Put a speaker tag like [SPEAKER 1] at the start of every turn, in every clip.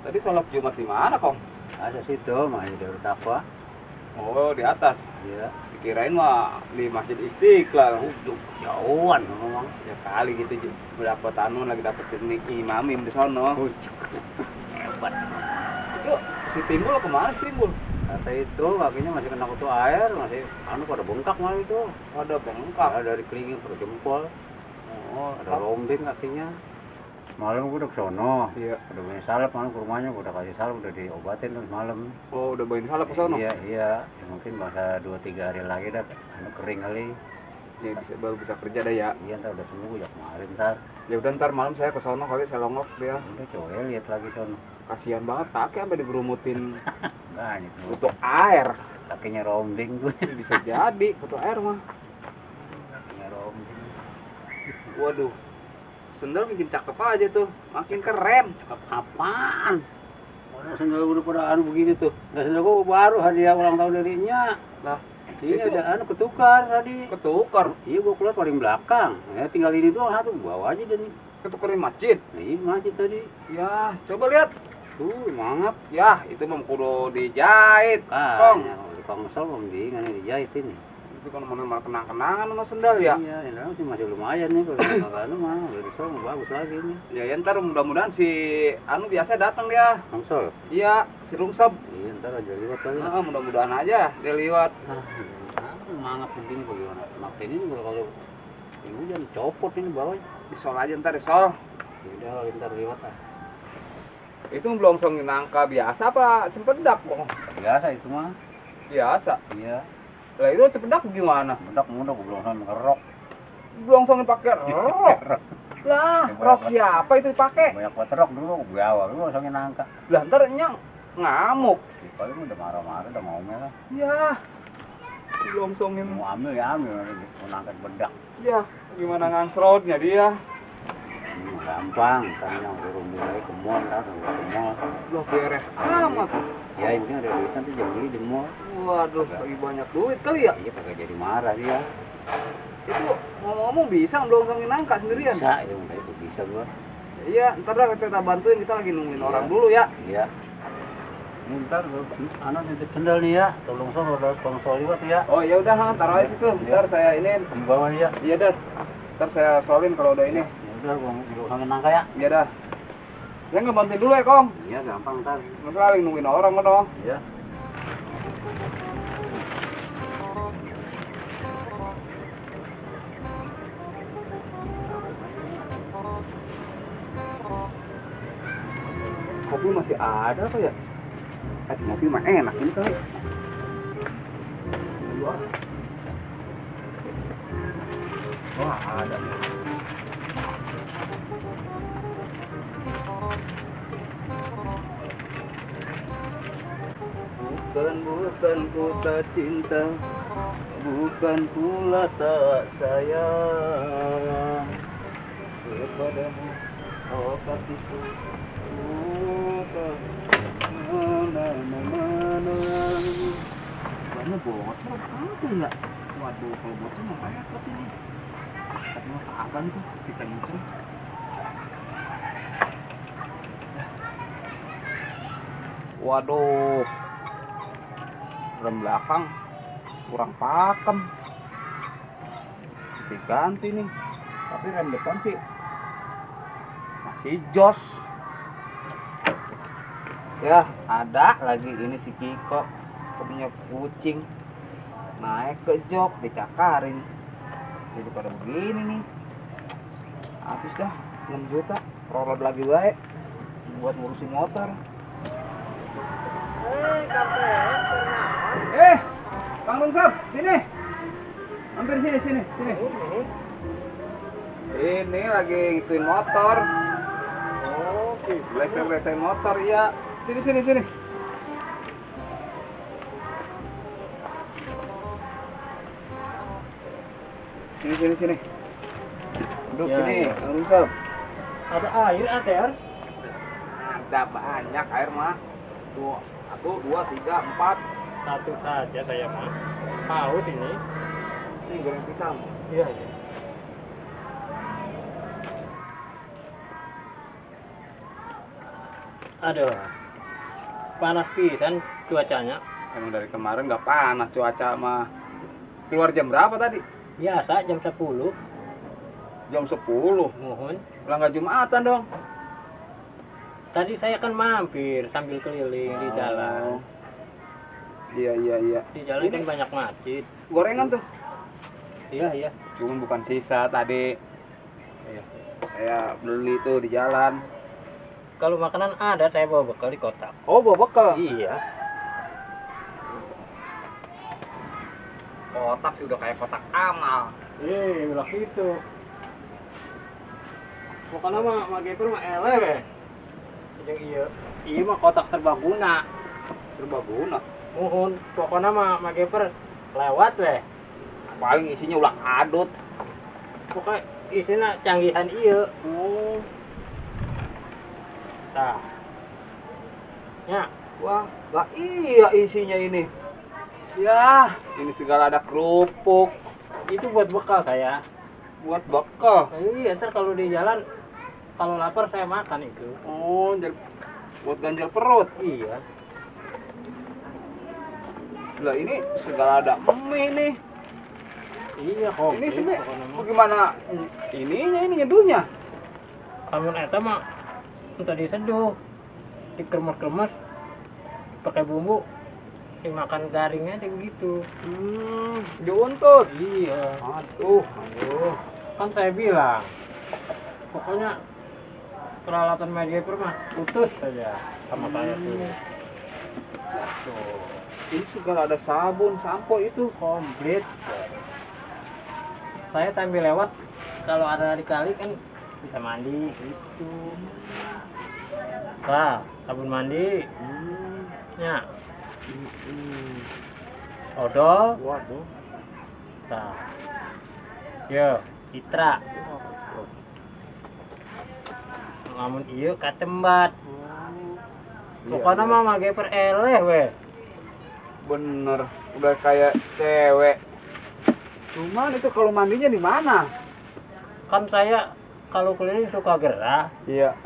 [SPEAKER 1] Tadi sholat Jumat di mana, Kong?
[SPEAKER 2] Ada situ, makanya Darut Taqwa.
[SPEAKER 1] Oh, di atas.
[SPEAKER 2] Iya.
[SPEAKER 1] Dikirain mah di Masjid Istiqlal.
[SPEAKER 2] Jauhan memang.
[SPEAKER 1] Ya kali gitu berapa tahun lagi dapetin imamim di sono.
[SPEAKER 2] Hebat.
[SPEAKER 1] Itu si Timbul kemana si Timbul?
[SPEAKER 2] Kata itu kakinya masih kena kutu air, masih pada bengkak malah itu.
[SPEAKER 1] Ada bengkak.
[SPEAKER 2] Ya, dari kelingking per jempol.
[SPEAKER 1] Oh,
[SPEAKER 2] Ada rombeng kakinya. Malam gua udah ke sono.
[SPEAKER 1] Iya.
[SPEAKER 2] Udah punya salep malam ke rumahnya, gua udah kasih salep, udah diobatin tuh malam.
[SPEAKER 1] Oh, udah bawain salep ke sono?
[SPEAKER 2] Iya. Ya, mungkin masa 2-3 hari lagi dah kering kali.
[SPEAKER 1] Ya baru bisa kerja dah ya.
[SPEAKER 2] Iya, ntar udah sembuh ya kemarin ntar.
[SPEAKER 1] Ya udah ntar malam saya ke sono kali saya longok dia.
[SPEAKER 2] Udah coba lihat lagi sono.
[SPEAKER 1] Kasihan banget kaki sampai digerumutin
[SPEAKER 2] Banyak tuh.
[SPEAKER 1] kutu air.
[SPEAKER 2] Kakinya rombeng tuh.
[SPEAKER 1] Bisa jadi kutu air mah.
[SPEAKER 2] Kakinya rombeng.
[SPEAKER 1] Waduh. Sendal bikin cakep aja tuh. Makin keren.
[SPEAKER 2] Apaan? Mana sendal udah pada begini tuh. Nah, sendal gua baru hadiah ulang tahun darinya.
[SPEAKER 1] Lah,
[SPEAKER 2] Ini
[SPEAKER 1] itu
[SPEAKER 2] ada ketukar tadi.
[SPEAKER 1] ketukar.
[SPEAKER 2] Iya, gua keluar paling belakang. Ya tinggal ini doang satu, bawa aja deh nih.
[SPEAKER 1] Ketukar di masjid.
[SPEAKER 2] Nah, ini masjid tadi.
[SPEAKER 1] Ya, coba lihat.
[SPEAKER 2] Tuh, mangap.
[SPEAKER 1] Ya, itu mah kudu dijahit.
[SPEAKER 2] Kong, di Kongsol pembingan ini dijahit ini.
[SPEAKER 1] Itu kan mana kenang-kenangan sama sendal ya.
[SPEAKER 2] Iya, ini masih lumayan nih kalau nggak anu mah udah disol bagus lagi nih.
[SPEAKER 1] Ya, ntar mudah-mudahan si anu biasa datang dia.
[SPEAKER 2] Kongsol.
[SPEAKER 1] Iya, si Rungsep.
[SPEAKER 2] Iya, ntar aja liwat kali.
[SPEAKER 1] Nah, mudah-mudahan aja dia liwat.
[SPEAKER 2] Mangap begini bagaimana? Makanya ini kalau ini hujan copot ini bawahnya.
[SPEAKER 1] Disol aja ntar disol.
[SPEAKER 2] Ya udah ntar liwat lah.
[SPEAKER 1] Itu belum songin nangka biasa apa cempedak kok?
[SPEAKER 2] Biasa itu mah.
[SPEAKER 1] Biasa.
[SPEAKER 2] Iya.
[SPEAKER 1] Lah itu cempedak gimana?
[SPEAKER 2] Mudak belum sama ngerok.
[SPEAKER 1] Belum songin pakai rok. Lah, rok siapa itu dipakai?
[SPEAKER 2] Banyak buat rok dulu gawa, lu langsungin nangka.
[SPEAKER 1] Lah ntar nyang ngamuk.
[SPEAKER 2] Paling udah marah-marah udah maunya lah.
[SPEAKER 1] Ya. Belum songin.
[SPEAKER 2] Mau ambil ya ambil, mau nangkat bedak.
[SPEAKER 1] Ya, gimana ngangsrotnya dia?
[SPEAKER 2] Gampang, karena udah rumbu lagi ke mall, ntar ke mall.
[SPEAKER 1] Loh beres amat.
[SPEAKER 2] Ya ini ada duit nanti jam beli di mall.
[SPEAKER 1] Waduh, lagi banyak duit kali ya.
[SPEAKER 2] Iya kagak jadi marah dia.
[SPEAKER 1] Itu ngomong-ngomong bisa belum songin nangka sendirian?
[SPEAKER 2] Bisa, itu bisa gua.
[SPEAKER 1] Iya, ntar dah kita bantuin, kita lagi nungguin orang dulu ya.
[SPEAKER 2] Iya. Ini ntar anak nitip sendal nih ya, tolong soal ada konsol liwat ya.
[SPEAKER 1] Oh ya udah, taruh aja situ. Ntar saya ini
[SPEAKER 2] Di bawah ya.
[SPEAKER 1] iya dah. Ntar saya solin kalau udah ini.
[SPEAKER 2] Ya udah, gua sama nangka ya.
[SPEAKER 1] Iya dah. Saya nggak bantuin dulu ya, Kong.
[SPEAKER 2] Iya gampang ntar.
[SPEAKER 1] Ntar lagi nungguin orang kan dong.
[SPEAKER 2] Iya.
[SPEAKER 1] Kopi masih ada apa ya? Kopi mah enak ini kali. Wah, ada. Bukan ku tak cinta, bukan pula tak sayang kepadamu, oh kasihku. Mana bocor apa ya? Waduh, kalau bocor mah repot ini. Katanya kapan tuh si kenceng? Waduh, rem belakang kurang pakem. Masih ganti nih, tapi rem depan sih masih jos. Ya, ada lagi ini si Kiko punya kucing naik ke jok dicakarin. Jadi pada begini nih. Habis dah 6 juta. Roll lagi baik buat ngurusin motor. Kang Rungsep, sini. Hampir sini. Ini lagi ngituin motor. Oh, leser-leser motor ya. Sini. Sini. Duduk
[SPEAKER 2] Ya,
[SPEAKER 1] sini,
[SPEAKER 2] ya.
[SPEAKER 1] Kang Rungsep.
[SPEAKER 3] Ada air, ATR?
[SPEAKER 1] Ada banyak air mah. Tuh, 1, 2, 3, 4.
[SPEAKER 3] Satu saja saya mah. Paus ini.
[SPEAKER 1] Ini goreng pisang.
[SPEAKER 3] Iya. Aduh. panas pisan cuacanya.
[SPEAKER 1] Emang dari kemarin nggak panas cuaca mah. Keluar jam berapa tadi?
[SPEAKER 3] Biasa jam 10.
[SPEAKER 1] Jam 10.
[SPEAKER 3] Mohon.
[SPEAKER 1] Lah nggak Jumatan dong.
[SPEAKER 3] Tadi saya kan mampir sambil keliling di jalan.
[SPEAKER 1] Iya iya iya.
[SPEAKER 3] Di jalan
[SPEAKER 1] Ini
[SPEAKER 3] kan banyak masjid.
[SPEAKER 1] gorengan tuh.
[SPEAKER 3] Iya, iya.
[SPEAKER 1] Cuman bukan sisa tadi.
[SPEAKER 3] Iya.
[SPEAKER 1] Saya beli tuh di jalan.
[SPEAKER 3] Kalau makanan ada, saya bawa bekal di kotak.
[SPEAKER 1] Oh, bawa bekal.
[SPEAKER 3] Iya.
[SPEAKER 1] Kotak sih udah kayak kotak amal.
[SPEAKER 3] Ulah gitu. Pokoknya mah Geper mah eleh. Yang iya mah kotak serbaguna.
[SPEAKER 1] Serbaguna.
[SPEAKER 3] Mohon, pokoknya mah Geper lewat weh.
[SPEAKER 1] Paling isinya ulah adut.
[SPEAKER 3] Pokoknya isinya canggihan iya.
[SPEAKER 1] Oh.
[SPEAKER 3] Nah. Ya,
[SPEAKER 1] Wah, lah iya isinya ini. Ya, ini segala ada kerupuk.
[SPEAKER 3] itu buat bekal saya.
[SPEAKER 1] Buat bekal.
[SPEAKER 3] Iya, ntar kalau di jalan kalau lapar saya makan itu.
[SPEAKER 1] Oh, buat ganjal perut.
[SPEAKER 3] Iya.
[SPEAKER 1] Lah ini segala ada mie nih.
[SPEAKER 3] Iya, kok.
[SPEAKER 1] Ini sebenarnya bagaimana ininya ini nyeduhnya?
[SPEAKER 3] Kamu eta mah entah diseduh, dikremes-kremes, pakai bumbu, dimakan garingnya kayak begitu.
[SPEAKER 1] Diuntut.
[SPEAKER 3] Iya.
[SPEAKER 1] Aduh, aduh.
[SPEAKER 3] Kan saya bilang, pokoknya peralatan media mah putus saja sama saya tuh.
[SPEAKER 1] Tuh. Ini segala ada sabun, sampo itu.
[SPEAKER 3] Komplit. Saya sambil lewat, kalau ada di kali kan bisa mandi gitu. Nah, sabun mandi. Ya. Odol.
[SPEAKER 1] Waduh.
[SPEAKER 3] Nah. Yo, Citra. Lamun iya katembat. Pokoknya mah Geper eleh weh.
[SPEAKER 1] Bener, udah kayak cewek. Cuman itu kalau mandinya di mana?
[SPEAKER 3] Kan saya kalau keliling suka gerah.
[SPEAKER 1] Iya.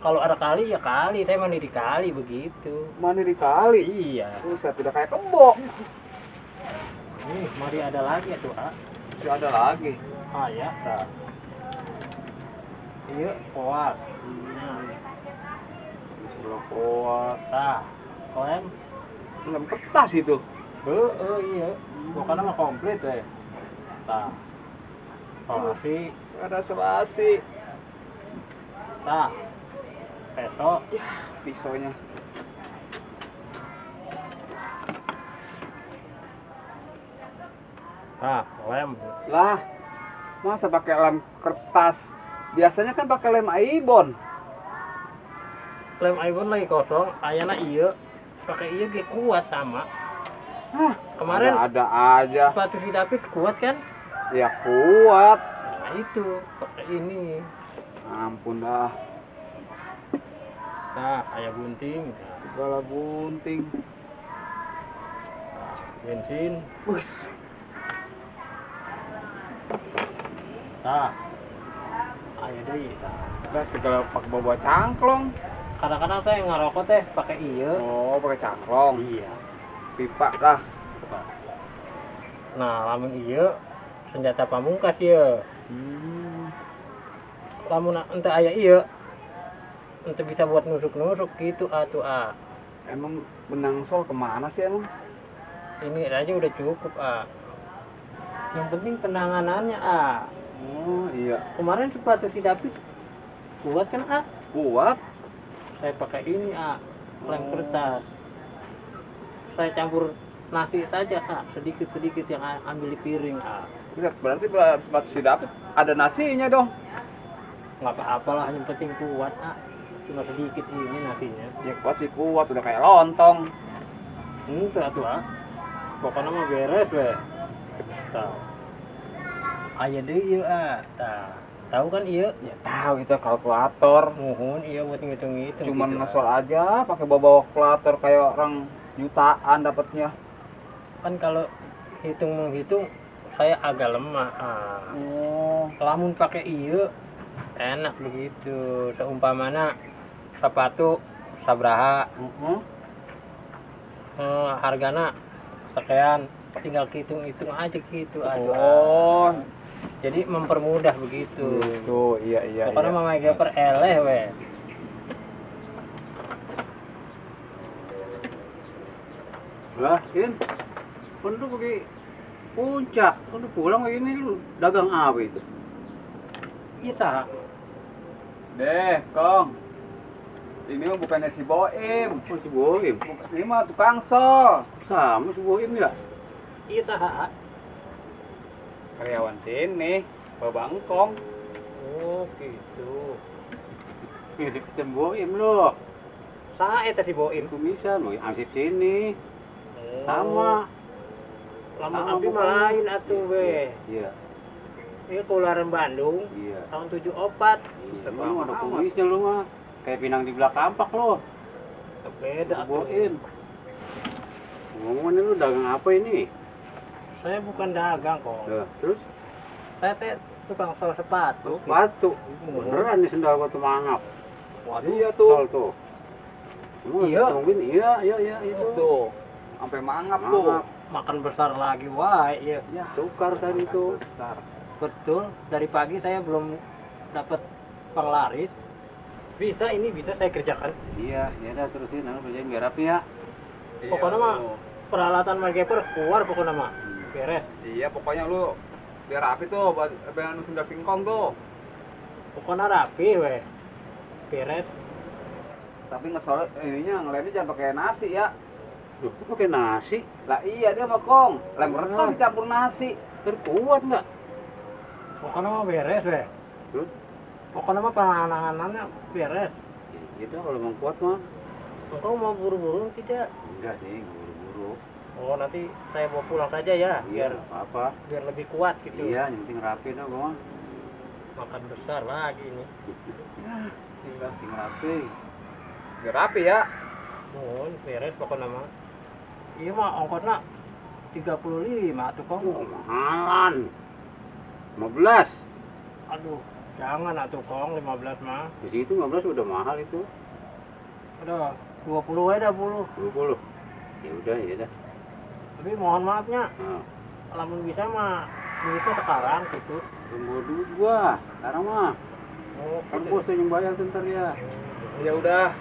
[SPEAKER 3] Kalau ada kali ya kali, saya mandi di kali begitu.
[SPEAKER 1] Mandi di kali.
[SPEAKER 3] Iya.
[SPEAKER 1] Buset, tidak kayak kembok.
[SPEAKER 3] Nih, mari ada lagi tuh, ah.
[SPEAKER 1] Masih ada lagi.
[SPEAKER 3] Ah ya, tak. Iya, puas.
[SPEAKER 1] Sebelah puas.
[SPEAKER 3] Tah, koem.
[SPEAKER 1] Lem kertas itu.
[SPEAKER 3] Iya. Bukannya mah komplit deh. Tah. Polasi,
[SPEAKER 1] Ada selasi.
[SPEAKER 3] tah. Peso.
[SPEAKER 1] Pisaunya.
[SPEAKER 3] Tah, koem.
[SPEAKER 1] Lah, masa pakai lem kertas? Biasanya kan pakai lem aibon.
[SPEAKER 3] Lem iPhone lagi kosong, ayana iya. Pakai iya ge kuat sama.
[SPEAKER 1] Hah,
[SPEAKER 3] Kemarin
[SPEAKER 1] ada aja.
[SPEAKER 3] sepatu si David kuat kan?
[SPEAKER 1] Ya kuat.
[SPEAKER 3] Nah itu, pakai ini.
[SPEAKER 1] Ampun dah.
[SPEAKER 3] Nah, ayah bunting.
[SPEAKER 1] Segala bunting.
[SPEAKER 3] Bensin.
[SPEAKER 1] Wih,
[SPEAKER 3] Nah, ayah deh.
[SPEAKER 1] udah segala pakai bawa cangklong.
[SPEAKER 3] Kadang-kadang saya ngerokok teh pakai iya.
[SPEAKER 1] Oh, pakai cangklong.
[SPEAKER 3] Iya.
[SPEAKER 1] Pipa lah.
[SPEAKER 3] Nah, lamun iya senjata pamungkas ya. Lamun ente aya iya ente bisa buat nusuk-nusuk gitu atuh ah.
[SPEAKER 1] Emang benang sol kemana sih emang?
[SPEAKER 3] Ini aja udah cukup ah. Yang penting penanganannya ah.
[SPEAKER 1] Oh iya.
[SPEAKER 3] Kemarin sepatu si David kuat kan ah.
[SPEAKER 1] Kuat.
[SPEAKER 3] Saya pakai ini ah, lem kertas. Saya campur nasi saja ah, sedikit-sedikit yang ambil di piring ah.
[SPEAKER 1] Lihat, berarti sepatu si David ada nasinya dong.
[SPEAKER 3] Nggak apa-apa lah, yang penting kuat ah. Cuma sedikit ini nasinya.
[SPEAKER 1] Ya kuat sih kuat, udah kayak lontong.
[SPEAKER 3] Itu atuh ah. Pokoknya mah beres weh. Tah. Aya deui ieu ah. Tah. Tahu kan ieu?
[SPEAKER 1] Ya tahu itu kalkulator.
[SPEAKER 3] Muhun iya buat ngitung-ngitung.
[SPEAKER 1] Cuman
[SPEAKER 3] gitu,
[SPEAKER 1] ngesol aja pakai bawa kalkulator kayak orang jutaan dapatnya.
[SPEAKER 3] kan kalau hitung menghitung saya agak lemah ah.
[SPEAKER 1] Oh,
[SPEAKER 3] Lamun pakai ieu enak begitu. Seumpamana sepatu sabraha Hargana sekian, tinggal hitung-hitung aja gitu aja.
[SPEAKER 1] Oh,
[SPEAKER 3] Jadi mempermudah begitu.
[SPEAKER 1] gitu. Iya, iya,
[SPEAKER 3] Pokoknya
[SPEAKER 1] iya.
[SPEAKER 3] mama geper eleh we.
[SPEAKER 2] Lah, Kin. Kan lu pergi puncak. Kan lu pulang begini lu dagang apa itu?
[SPEAKER 3] Iya sah.
[SPEAKER 1] Deh, Kong. Ini mah bukannya si Boim.
[SPEAKER 2] Oh, si Boim.
[SPEAKER 1] Ini mah tukang sol.
[SPEAKER 2] Sama si Boim ya?
[SPEAKER 3] Iya sah.
[SPEAKER 1] Karyawan sini, Bapak Engkong.
[SPEAKER 3] Oh gitu.
[SPEAKER 2] Mirip si Boim lo.
[SPEAKER 3] Sah eta si Boim.
[SPEAKER 2] Kumisan, mau ansip sini.
[SPEAKER 3] Oh.
[SPEAKER 2] Sama.
[SPEAKER 3] Lama
[SPEAKER 2] Sama
[SPEAKER 3] abdi mah
[SPEAKER 2] pokoknya.
[SPEAKER 3] lain atuh we.
[SPEAKER 2] Iya,
[SPEAKER 3] Ini keluaran Bandung
[SPEAKER 2] iya.
[SPEAKER 3] tahun 74.
[SPEAKER 2] Iya, lu ada kumisnya lu mah. Kayak pinang di belakang kampak lo.
[SPEAKER 3] Beda atuh.
[SPEAKER 2] Boim. Ngomong ini lu dagang apa ini?
[SPEAKER 3] Saya bukan dagang kok.
[SPEAKER 2] Loh, terus
[SPEAKER 3] Saya teh tukang sol sepatu.
[SPEAKER 2] sepatu. Beneran nih sendal gua tuh mangap.
[SPEAKER 3] Waduh.
[SPEAKER 1] Iya tuh.
[SPEAKER 2] Sol tuh. Emang
[SPEAKER 3] Iya.
[SPEAKER 2] tungguin, iya itu.
[SPEAKER 1] Tuh. Sampai mangap tuh.
[SPEAKER 2] Mangap.
[SPEAKER 3] Makan besar lagi, wah iya.
[SPEAKER 1] Ya,
[SPEAKER 2] Tukar tadi tuh.
[SPEAKER 1] besar.
[SPEAKER 3] Betul, dari pagi saya belum dapat penglaris. Bisa saya kerjakan.
[SPEAKER 2] Iya, ya udah terusin, nanti kerjain biar rapi ya.
[SPEAKER 3] Pokoknya mah peralatan marketer keluar pokoknya mah. Beres.
[SPEAKER 1] Iya, pokoknya lu biar rapi tuh, biar nu sendal singkong tuh.
[SPEAKER 3] Pokoknya rapi weh. Beres.
[SPEAKER 1] Tapi ngesol ininya ngelemnya jangan pakai nasi ya.
[SPEAKER 2] Loh, kok pakai nasi?
[SPEAKER 1] Lah iya dia mah Kong, lem retong campur nasi.
[SPEAKER 2] Terkuat nggak?
[SPEAKER 3] Pokoknya mah beres weh.
[SPEAKER 2] Terus?
[SPEAKER 3] Pokoknya mah penanganannya beres.
[SPEAKER 2] Ya udah kalau mau kuat mah.
[SPEAKER 3] Engkau mau buru-buru tidak?
[SPEAKER 2] Enggak sih, nggak buru-buru.
[SPEAKER 3] Oh nanti saya bawa pulang saja ya,
[SPEAKER 2] Iya,
[SPEAKER 3] biar
[SPEAKER 2] apa?
[SPEAKER 3] biar lebih kuat gitu.
[SPEAKER 2] Iya, yang penting rapi dah gua.
[SPEAKER 3] Makan besar lagi ini.
[SPEAKER 2] Tinggal rapi.
[SPEAKER 1] Biar rapi ya.
[SPEAKER 3] Mohon beres pokoknya mah. Iya mah ongkosnya 35 tuh kok.
[SPEAKER 2] Oh, mahalan. 15.
[SPEAKER 3] Aduh, jangan atuh kong 15 mah.
[SPEAKER 2] Di situ 15 udah mahal itu.
[SPEAKER 3] Udah 20 aja dah 10.
[SPEAKER 2] 20. Ya udah, ya udah.
[SPEAKER 3] Tapi mohon maafnya,
[SPEAKER 2] Nah,
[SPEAKER 3] lamun bisa mah duitnya sekarang gitu.
[SPEAKER 2] tunggu dulu gua. Sekarang mah.
[SPEAKER 3] Oh,
[SPEAKER 2] Kan bos tuh yang bayar ntar ya.
[SPEAKER 1] Ya udah,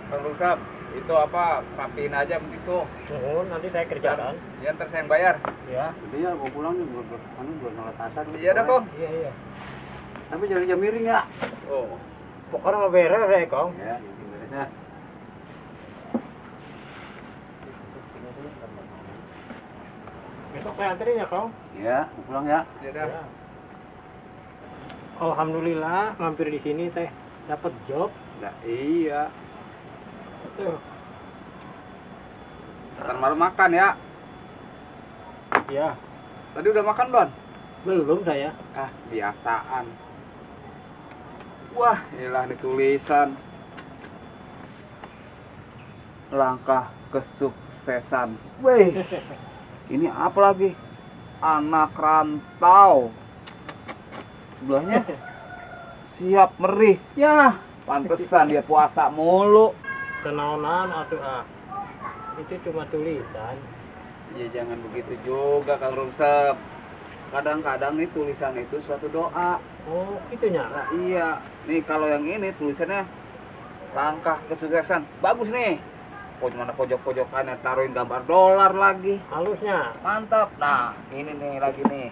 [SPEAKER 1] Kang Rusap, itu apa rapiin aja begitu.
[SPEAKER 3] Mohon nanti saya kerjakan.
[SPEAKER 1] Ya ntar saya yang bayar.
[SPEAKER 3] Ya.
[SPEAKER 2] Udah ya, gua pulang nih buat nolak asar.
[SPEAKER 1] Iya dah Kong.
[SPEAKER 3] Iya.
[SPEAKER 2] Tapi jangan jam miring ya.
[SPEAKER 1] Oh.
[SPEAKER 3] Pokoknya mau beres ya kong.
[SPEAKER 2] Ya, yang beres ya.
[SPEAKER 3] Besok saya anterin ya kong.
[SPEAKER 2] Ya, mau pulang ya.
[SPEAKER 1] Ya dah.
[SPEAKER 3] Ya. Alhamdulillah mampir di sini teh dapat job.
[SPEAKER 1] Nah, iya.
[SPEAKER 3] Tuh.
[SPEAKER 1] Ntar malam makan ya.
[SPEAKER 3] Ya,
[SPEAKER 1] Tadi udah makan, Bon?
[SPEAKER 3] belum saya.
[SPEAKER 1] Ah, biasaan. Wah, inilah nih tulisan. Langkah kesuksesan. Weh, ini apa lagi? Anak rantau. Sebelahnya siap merih. Ya, pantesan dia puasa mulu.
[SPEAKER 3] Kenaonan atuh ah. Itu cuma tulisan.
[SPEAKER 1] Ya jangan begitu juga, Kang Rumsep. Kadang-kadang nih tulisan itu suatu doa.
[SPEAKER 3] Oh, itunya.
[SPEAKER 1] Nah iya, nih kalau yang ini tulisannya langkah kesuksesan. Bagus nih. Oh cuma pojok-pojokannya taruhin gambar dolar lagi.
[SPEAKER 3] Halusnya.
[SPEAKER 1] Mantap. Nah, ini nih lagi nih.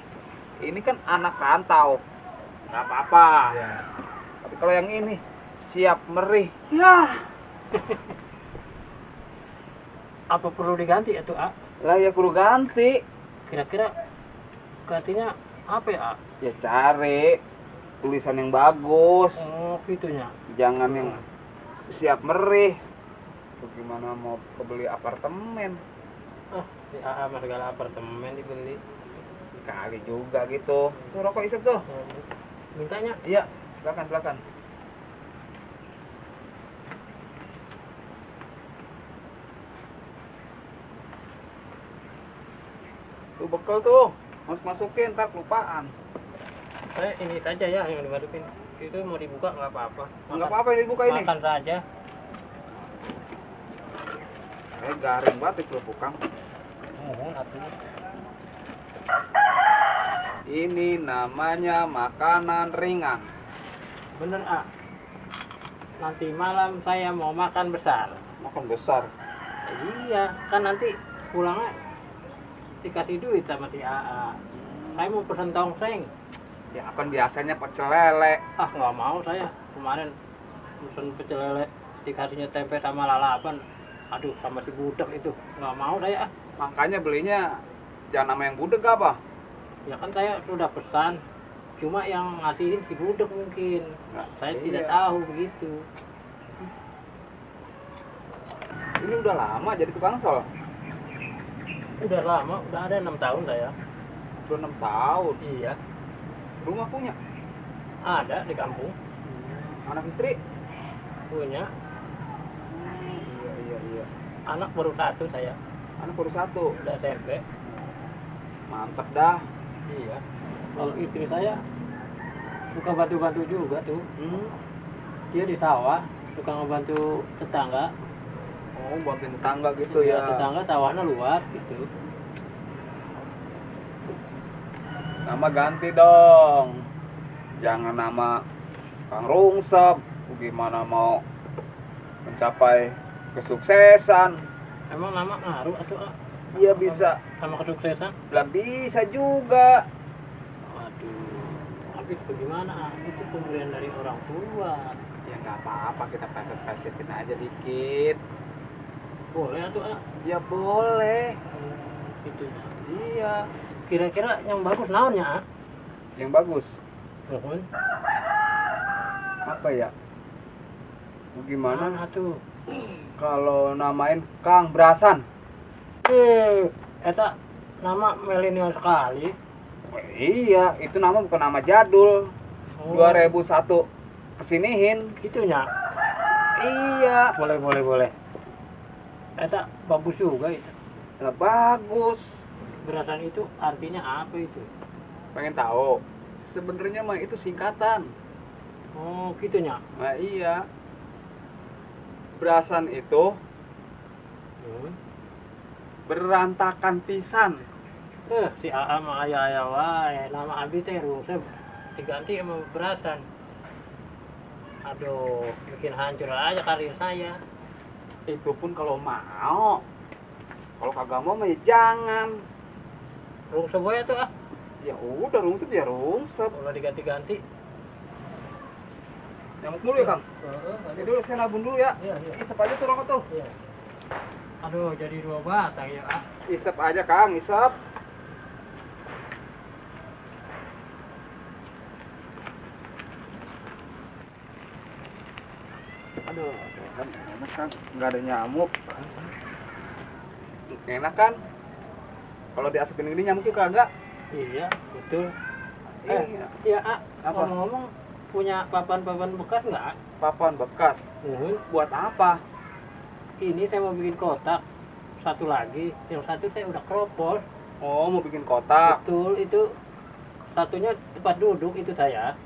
[SPEAKER 1] Ini kan anak rantau. Nggak apa-apa.
[SPEAKER 3] Ya.
[SPEAKER 1] Tapi kalau yang ini siap merih. Ya.
[SPEAKER 3] Apa perlu diganti atuh ah?
[SPEAKER 1] Lah ya kudu ganti.
[SPEAKER 3] Kira-kira gantinya apa ya? Ah?
[SPEAKER 1] Ya cari tulisan yang bagus.
[SPEAKER 3] Oh, itunya.
[SPEAKER 1] Jangan yang siap merih. Bagaimana mau kebeli apartemen?
[SPEAKER 3] Ah, di AA mah segala apartemen dibeli.
[SPEAKER 1] Kali juga gitu. Tuh rokok isep tuh.
[SPEAKER 3] Mintanya
[SPEAKER 1] Iya, silakan silakan. Tuh bekal tuh. Masukin ntar kelupaan.
[SPEAKER 3] saya ini saja ya yang dimasukin. Itu mau dibuka nggak apa-apa.
[SPEAKER 1] Enggak apa-apa ini buka ini.
[SPEAKER 3] Makan saja.
[SPEAKER 1] Garing banget itu Kang.
[SPEAKER 3] Mohon atuh.
[SPEAKER 1] Ini namanya makanan ringan.
[SPEAKER 3] Bener, ah. Nanti malam saya mau makan besar.
[SPEAKER 1] Makan besar.
[SPEAKER 3] Iya, kan nanti pulangnya dikasih duit sama si AA. Saya mau pesen tongseng.
[SPEAKER 1] Ya kan biasanya pecel lele.
[SPEAKER 3] Ah, nggak mau saya. Kemarin pesen pecel lele dikasihnya tempe sama lalapan. Aduh, sama si budak itu. Nggak mau saya.
[SPEAKER 1] Makanya belinya jangan sama yang budeg apa?
[SPEAKER 3] Ya kan saya sudah pesan. Cuma yang ngasihin si budak mungkin.
[SPEAKER 1] Nah,
[SPEAKER 3] Saya
[SPEAKER 1] iya.
[SPEAKER 3] tidak tahu begitu.
[SPEAKER 1] Ini udah lama jadi tukang sol.
[SPEAKER 3] Udah lama, udah ada 6 tahun saya.
[SPEAKER 1] Udah 6 tahun.
[SPEAKER 3] Iya,
[SPEAKER 1] Rumah punya.
[SPEAKER 3] ada di kampung.
[SPEAKER 1] Anak istri.
[SPEAKER 3] Punya.
[SPEAKER 1] Iya.
[SPEAKER 3] Anak baru 1 saya.
[SPEAKER 1] Anak baru 1.
[SPEAKER 3] Udah SMP.
[SPEAKER 1] Mantap dah.
[SPEAKER 3] Iya. Kalau istri saya suka bantu-bantu juga tuh. Dia di sawah, suka ngebantu tetangga.
[SPEAKER 1] Oh, buatin tetangga gitu
[SPEAKER 3] Iya,
[SPEAKER 1] ya.
[SPEAKER 3] tetangga sawahnya luas gitu.
[SPEAKER 1] Nama ganti dong. Jangan nama Kang Rungsep. Gimana mau mencapai kesuksesan?
[SPEAKER 3] Emang nama ngaruh atau
[SPEAKER 1] Iya bisa.
[SPEAKER 3] sama kesuksesan?
[SPEAKER 1] Lah bisa juga.
[SPEAKER 3] Waduh, habis bagaimana? Itu pemberian dari orang tua.
[SPEAKER 1] Ya nggak apa-apa, kita peset-pesetin aja dikit.
[SPEAKER 3] Boleh atau
[SPEAKER 1] Ya boleh.
[SPEAKER 3] Itu.
[SPEAKER 1] Iya.
[SPEAKER 3] Kira-kira yang bagus naonnya?
[SPEAKER 1] Yang bagus.
[SPEAKER 3] Nuhun.
[SPEAKER 1] Apa ya? Gimana
[SPEAKER 3] Mana tuh?
[SPEAKER 1] kalau namain Kang Brasan?
[SPEAKER 3] Eta nama milenial sekali.
[SPEAKER 1] Iya, itu nama bukan nama jadul. 2001 kesinihin.
[SPEAKER 3] Gitunya.
[SPEAKER 1] Iya.
[SPEAKER 3] Boleh. Eta bagus juga itu.
[SPEAKER 1] Lah bagus.
[SPEAKER 3] Berasan itu artinya apa itu?
[SPEAKER 1] Pengen tahu? Sebenarnya mah itu singkatan.
[SPEAKER 3] Oh, gitunya.
[SPEAKER 1] Nah iya. Brasan itu berantakan pisan.
[SPEAKER 3] Si AA mah aya wae. Nama abi teh Rusep diganti sama Berasan. Aduh, bikin hancur aja karir saya.
[SPEAKER 1] Itu pun kalau mau. Kalau kagak mau mah ya jangan.
[SPEAKER 3] Rusep wae tuh ah.
[SPEAKER 1] Ya udah rungsep ya rungsep.
[SPEAKER 3] Kalau diganti-ganti.
[SPEAKER 1] Nyamuk dulu ya Kang. Ini dulu saya nabung dulu ya.
[SPEAKER 3] Iya.
[SPEAKER 1] Isep aja tuh rokok tuh.
[SPEAKER 3] Iya. Aduh, jadi 2 batang ya ah.
[SPEAKER 1] Isep aja Kang, isep. Aduh, kan enak kan, nggak ada nyamuk. Enak kan? Kalau diasupin gini nyamuk juga kagak.
[SPEAKER 3] Iya, betul.
[SPEAKER 1] Iya.
[SPEAKER 3] Iya, ah.
[SPEAKER 1] Apa?
[SPEAKER 3] Ngomong-ngomong, punya papan-papan bekas nggak?
[SPEAKER 1] Papan bekas. Buat apa?
[SPEAKER 3] Ini saya mau bikin kotak. Satu lagi, yang satu saya udah keropos.
[SPEAKER 1] Oh, mau bikin kotak.
[SPEAKER 3] Betul, itu satunya tempat duduk itu saya.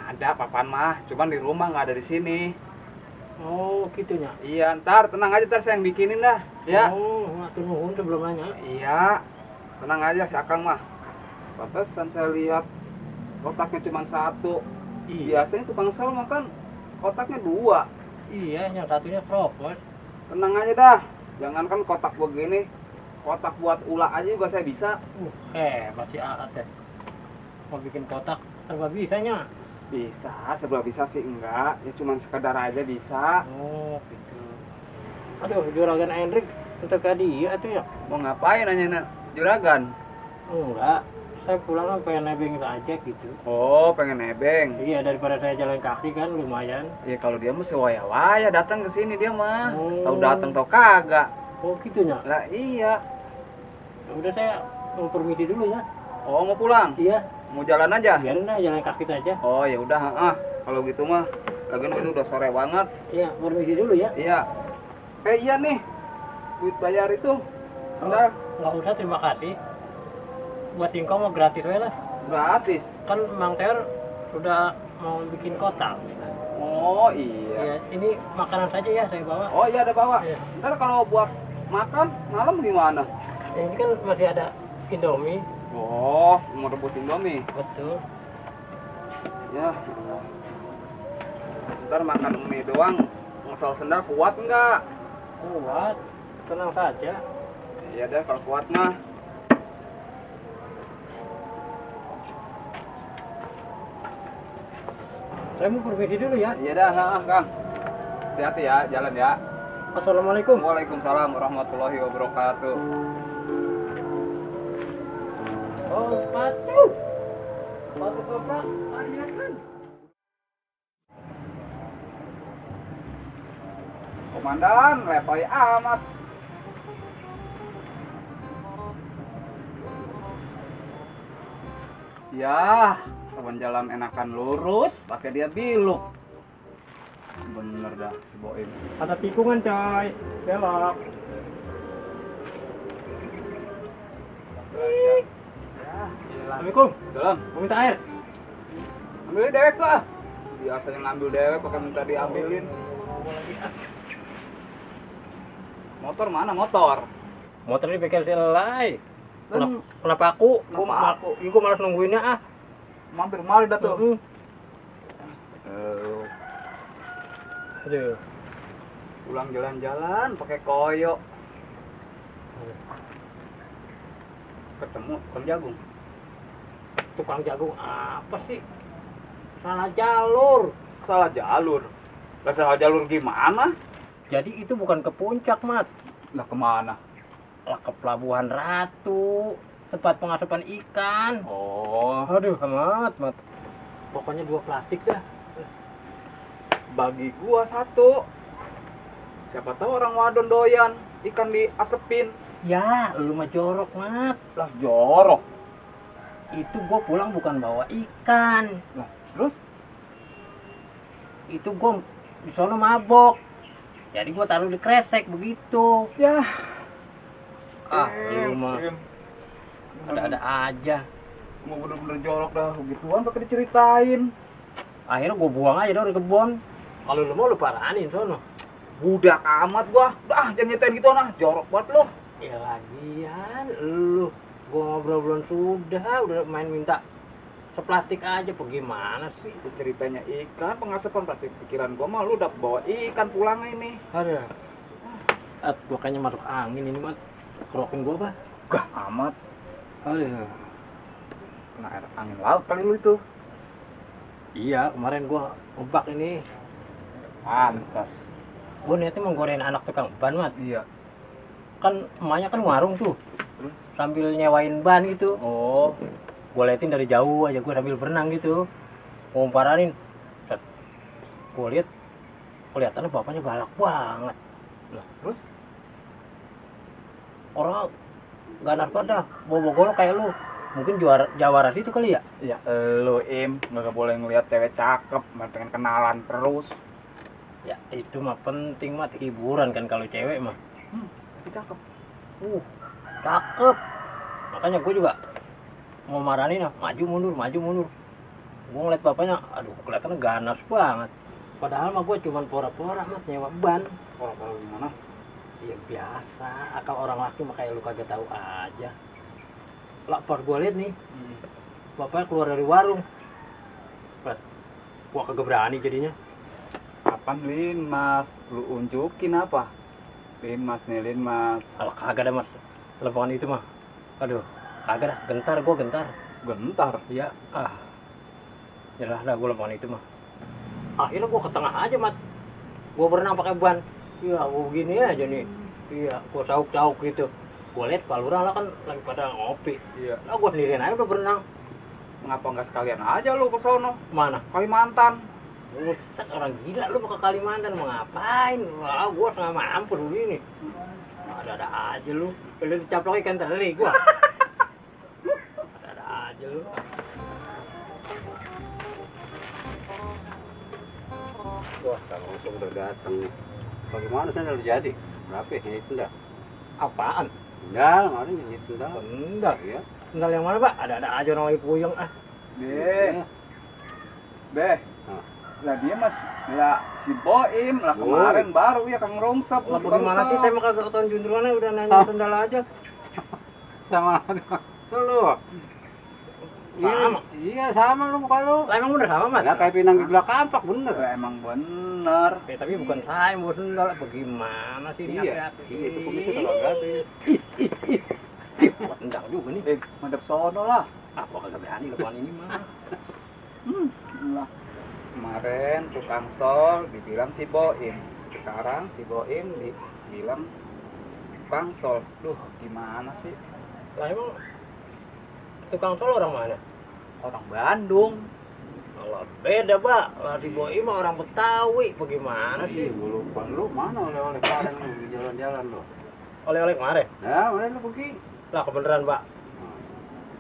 [SPEAKER 1] Ada papan mah, cuman di rumah nggak ada di sini.
[SPEAKER 3] Oh, gitunya.
[SPEAKER 1] Iya, ntar tenang aja, ntar saya yang bikinin dah. Ya.
[SPEAKER 3] Oh, matur nuhun sebelumnya.
[SPEAKER 1] Iya. Tenang aja si Akang mah. Pantesan saya lihat kotaknya cuma 1.
[SPEAKER 3] Iya.
[SPEAKER 1] Biasanya tukang sel mah kan kotaknya 2.
[SPEAKER 3] Iya, yang satunya keropos.
[SPEAKER 1] Tenang aja dah. Jangankan kotak begini, kotak buat ulah aja juga saya bisa.
[SPEAKER 3] Masih alat ya. Mau bikin kotak, serba bisanya.
[SPEAKER 1] Bisa, serba bisa sih enggak. Ya cuma sekedar aja bisa.
[SPEAKER 3] Oh, gitu. Aduh, juragan Hendrik, untuk ke dia tuh ya.
[SPEAKER 1] Mau ngapain nanya juragan?
[SPEAKER 3] Enggak, saya pulang pengen nebeng aja gitu.
[SPEAKER 1] Oh, pengen nebeng.
[SPEAKER 3] Iya, daripada saya jalan kaki kan lumayan.
[SPEAKER 1] Ya kalau dia mah sewaya-waya datang ke sini dia mah.
[SPEAKER 3] Oh.
[SPEAKER 1] Tahu datang tau kagak.
[SPEAKER 3] Oh, gitunya.
[SPEAKER 1] Lah iya.
[SPEAKER 3] Ya udah saya mau permisi dulu ya.
[SPEAKER 1] Oh, mau pulang?
[SPEAKER 3] Iya,
[SPEAKER 1] Mau jalan aja?
[SPEAKER 3] biarin dah jalan kaki saja.
[SPEAKER 1] Oh, ya udah, kalau gitu mah. Lagian itu udah sore banget.
[SPEAKER 3] Iya, permisi dulu ya.
[SPEAKER 1] Iya. Iya nih. Duit bayar itu. Bentar.
[SPEAKER 3] Nggak usah, terima kasih. Buat singkong mau gratis we lah.
[SPEAKER 1] Gratis.
[SPEAKER 3] Kan Mang Ter sudah mau bikin kotak.
[SPEAKER 1] Oh, iya.
[SPEAKER 3] Iya, ini makanan saja ya saya bawa.
[SPEAKER 1] Oh, iya ada bawa.
[SPEAKER 3] Iya.
[SPEAKER 1] Ntar kalau buat makan malam gimana?
[SPEAKER 3] Ini kan masih ada Indomie.
[SPEAKER 1] Oh, mau rebus Indomie.
[SPEAKER 3] Betul.
[SPEAKER 1] Ya. Ntar makan mie doang, ngesel sendal kuat nggak?
[SPEAKER 3] Kuat. Tenang saja.
[SPEAKER 1] Iya deh kalau kuat mah.
[SPEAKER 3] Saya mau permisi dulu ya.
[SPEAKER 1] Iya dah, Kang. Hati-hati ya, jalan ya.
[SPEAKER 3] Assalamualaikum.
[SPEAKER 1] Waalaikumsalam warahmatullahi wabarakatuh.
[SPEAKER 3] Oh, sepatu. Sepatu koprak. Kan.
[SPEAKER 1] Komandan, letoy amat. Ya, kawan jalan enakan lurus, pakai dia biluk. Bener dah, si Boim.
[SPEAKER 3] Ada tikungan coy. Belok.
[SPEAKER 1] Ya,
[SPEAKER 3] Assalamualaikum.
[SPEAKER 1] jalan.
[SPEAKER 3] Mau minta air?
[SPEAKER 1] Ambil dewek lah. Biasanya ngambil dewek pakai minta diambilin. Motor mana motor?
[SPEAKER 3] Motor di bengkel selai.
[SPEAKER 1] Kan
[SPEAKER 3] Kenapa aku?
[SPEAKER 1] Kenapa aku?
[SPEAKER 3] Gue malas nungguinnya ah.
[SPEAKER 1] mampir kemari dah tuh.
[SPEAKER 3] Aduh.
[SPEAKER 1] Pulang jalan-jalan pakai koyo. Ketemu tukang jagung.
[SPEAKER 3] Tukang jagung apa sih? Salah jalur.
[SPEAKER 1] Salah jalur. Lah salah jalur gimana?
[SPEAKER 3] Jadi itu bukan ke puncak, Mat.
[SPEAKER 1] Lah kemana?
[SPEAKER 3] Lah ke Pelabuhan Ratu, tempat pengasupan ikan.
[SPEAKER 1] Oh,
[SPEAKER 3] Aduh, amat, Mat. Pokoknya 2 plastik dah.
[SPEAKER 1] bagi gua 1. Siapa tahu orang wadon doyan ikan diasepin.
[SPEAKER 3] Ya, lu mah jorok, Mat.
[SPEAKER 1] Lah jorok.
[SPEAKER 3] Itu gua pulang bukan bawa ikan.
[SPEAKER 1] Lah, terus
[SPEAKER 3] Itu gua di sono mabok. Jadi gua taruh di kresek begitu.
[SPEAKER 1] ya
[SPEAKER 3] Lu mah ada-ada aja.
[SPEAKER 1] mau bener-bener jorok dah begituan pakai diceritain.
[SPEAKER 3] Akhirnya gua buang aja dari kebun. Kalau lu mau lu paranin sono.
[SPEAKER 1] Budak amat gua. Udah jangan nyetain gitu nah, jorok banget lu.
[SPEAKER 3] Ya lagian lu gua ngobrol belum udah main minta seplastik aja bagaimana sih?
[SPEAKER 1] Itu ceritanya ikan pengasapan plastik pikiran gua mah lu udah bawa ikan pulang ini.
[SPEAKER 3] Ada. Gua kayaknya masuk angin ini mah. Kerokin gua apa?
[SPEAKER 1] Gah amat.
[SPEAKER 3] Aduh.
[SPEAKER 1] Kena air angin laut kali lu itu.
[SPEAKER 3] Iya, kemarin gua ngebak ini.
[SPEAKER 1] Pantas.
[SPEAKER 3] Gua niatnya mau godain anak tukang ban, Mat.
[SPEAKER 1] Iya.
[SPEAKER 3] Kan emaknya kan warung tuh.
[SPEAKER 1] Terus?
[SPEAKER 3] Sambil nyewain ban gitu.
[SPEAKER 1] Oh,
[SPEAKER 3] Gua liatin dari jauh aja, gua sambil berenang gitu. Mau paranin. Set. Gua lihat kelihatannya bapaknya galak banget.
[SPEAKER 1] lah terus
[SPEAKER 3] Orang ganas banget dah, bawa golok kayak lu. Mungkin Jawaras itu kali ya?
[SPEAKER 1] ya lu nggak boleh ngelihat cewek cakep, pengen kenalan terus.
[SPEAKER 3] Ya itu mah penting mah hiburan kan kalau cewek mah.
[SPEAKER 1] Tapi cakep.
[SPEAKER 3] Cakep. Makanya gue juga mau marahin lah, maju mundur. Gue ngeliat bapaknya, aduh kelihatannya ganas banget. Padahal mah gue cuman pora-pora mas nyewa ban.
[SPEAKER 1] Orang-orang gimana?
[SPEAKER 3] Ya biasa, akal orang laki mah kayak lu kagak tahu aja. Lapor gue liat nih, bapaknya keluar dari warung. Gua kagak berani jadinya.
[SPEAKER 1] Apaan Lin Mas? Lu unjukin apa? Lin Mas nih Lin Mas.
[SPEAKER 3] Kalau kagak ada mas, teleponan itu mah. Aduh, kagak dah, gua gentar.
[SPEAKER 1] Gentar.
[SPEAKER 3] Iya, Yalah dah gua teleponan itu mah. Akhirnya gua ke tengah aja, Mat. Gua berenang pakai ban. Iya, gua begini aja nih. Iya, gua sauk-sauk gitu. Gua lihat Pak Lurah lah kan lagi pada ngopi.
[SPEAKER 1] Iya.
[SPEAKER 3] Lah gua sendirian aja udah berenang.
[SPEAKER 1] Mengapa nggak sekalian aja lu ke sono?
[SPEAKER 3] Mana?
[SPEAKER 1] Kalimantan.
[SPEAKER 3] Buset, orang gila lu mau ke Kalimantan mau ngapain? Wah, gua setengah mampu dulu ini. Ada-ada aja lu. Lu dicaplok ikan teri gua. Ada-ada aja lu.
[SPEAKER 2] Wah, kalau langsung udah datang. Bagaimana sendal jadi? Berapa ya itu dah?
[SPEAKER 3] Apaan?
[SPEAKER 2] Sendal, kemarin jadi sendal.
[SPEAKER 3] Sendal.
[SPEAKER 2] Iya.
[SPEAKER 3] Sendal yang mana, Pak? Ada-ada aja orang lagi puyeng ah.
[SPEAKER 1] Be. Be.
[SPEAKER 2] Nah.
[SPEAKER 1] Lah dia lah si Boim lah
[SPEAKER 2] Boy.
[SPEAKER 1] kemarin baru ya Kang Rongsap.
[SPEAKER 3] Lah bagaimana sih, saya mah kagak ketahuan jundurannya udah nanya
[SPEAKER 2] Ah.
[SPEAKER 3] sendal aja.
[SPEAKER 2] Sama lu.
[SPEAKER 3] Sama.
[SPEAKER 2] Iya sama lu muka lu.
[SPEAKER 3] Lah emang bener sama, Mat?
[SPEAKER 2] Ya kayak pinang gila kampak bener.
[SPEAKER 1] Emang bener.
[SPEAKER 3] Tapi bukan saya yang bawa sendal, bagaimana sih ini
[SPEAKER 2] Iya.
[SPEAKER 3] hati-hati.
[SPEAKER 2] Iya itu kumisnya terlalu gatel.
[SPEAKER 3] Tendang juga nih.
[SPEAKER 1] Madep sono lah.
[SPEAKER 3] Ah, gua kagak berani lepas ini mah.
[SPEAKER 1] Lah. Kemarin tukang sol dibilang si Boim. Sekarang si Boim dibilang tukang sol. Duh, gimana sih?
[SPEAKER 3] Lah emang tukang sol orang mana?
[SPEAKER 1] Orang Bandung.
[SPEAKER 3] Kalau beda, Pak. Lah si Boy mah orang Betawi, bagaimana
[SPEAKER 2] Iya,
[SPEAKER 3] sih?
[SPEAKER 2] gue lupa lu mana oleh-oleh kemarin lu di jalan-jalan lu.
[SPEAKER 3] Oleh-oleh kemarin.
[SPEAKER 2] Ya, mana lu pergi?
[SPEAKER 3] Lah kebeneran, Pak.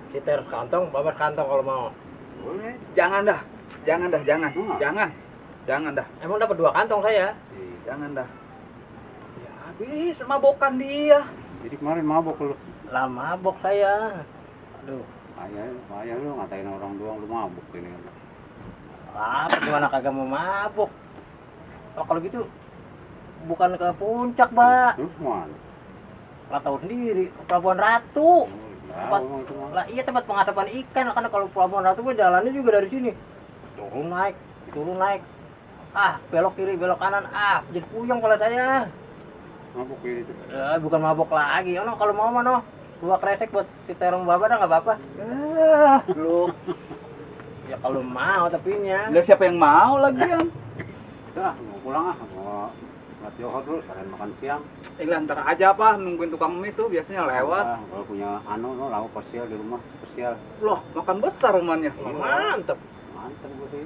[SPEAKER 3] Citer kantong, babat kantong kalau mau.
[SPEAKER 2] Boleh.
[SPEAKER 1] Jangan dah. Jangan dah, jangan.
[SPEAKER 2] Hmm.
[SPEAKER 1] Jangan. Jangan dah.
[SPEAKER 3] Emang dapat 2 kantong saya.
[SPEAKER 1] Jangan dah. Ya habis mabokan dia.
[SPEAKER 2] Jadi kemarin mabok lu.
[SPEAKER 3] Lah mabok saya. Aduh.
[SPEAKER 2] Ayah lu ngatain orang doang lu mabok ini.
[SPEAKER 3] Lah, gimana kagak mau mabok? Oh, kalau gitu bukan ke puncak, Pak.
[SPEAKER 2] Terus mana?
[SPEAKER 3] Lah tahu sendiri, Pelabuhan Ratu.
[SPEAKER 2] Tempat itu mah.
[SPEAKER 3] Lah iya tempat pengasapan ikan, karena kalau Pelabuhan Ratu mah jalannya juga dari sini. Turun naik. Ah, belok kiri, belok kanan. Ah, jadi puyeng kalau saya.
[SPEAKER 2] Mabok ini tuh.
[SPEAKER 3] Bukan mabok lagi. Ono kalau mau mah noh. 2 kresek buat si terong baba dah enggak apa-apa.
[SPEAKER 1] Lu.
[SPEAKER 3] Ya kalau mau tapinya.
[SPEAKER 1] Lah siapa yang mau lagi yang?
[SPEAKER 2] Dah, mau pulang ah. Mau buat Johor dulu, sekalian makan siang.
[SPEAKER 1] Ntar aja apa nungguin tukang mie tuh biasanya lewat.
[SPEAKER 2] Ah, kalau punya no lauk spesial di rumah, spesial.
[SPEAKER 1] Loh, makan besar rumahnya.
[SPEAKER 3] Mantep.
[SPEAKER 2] Mantap gue sih.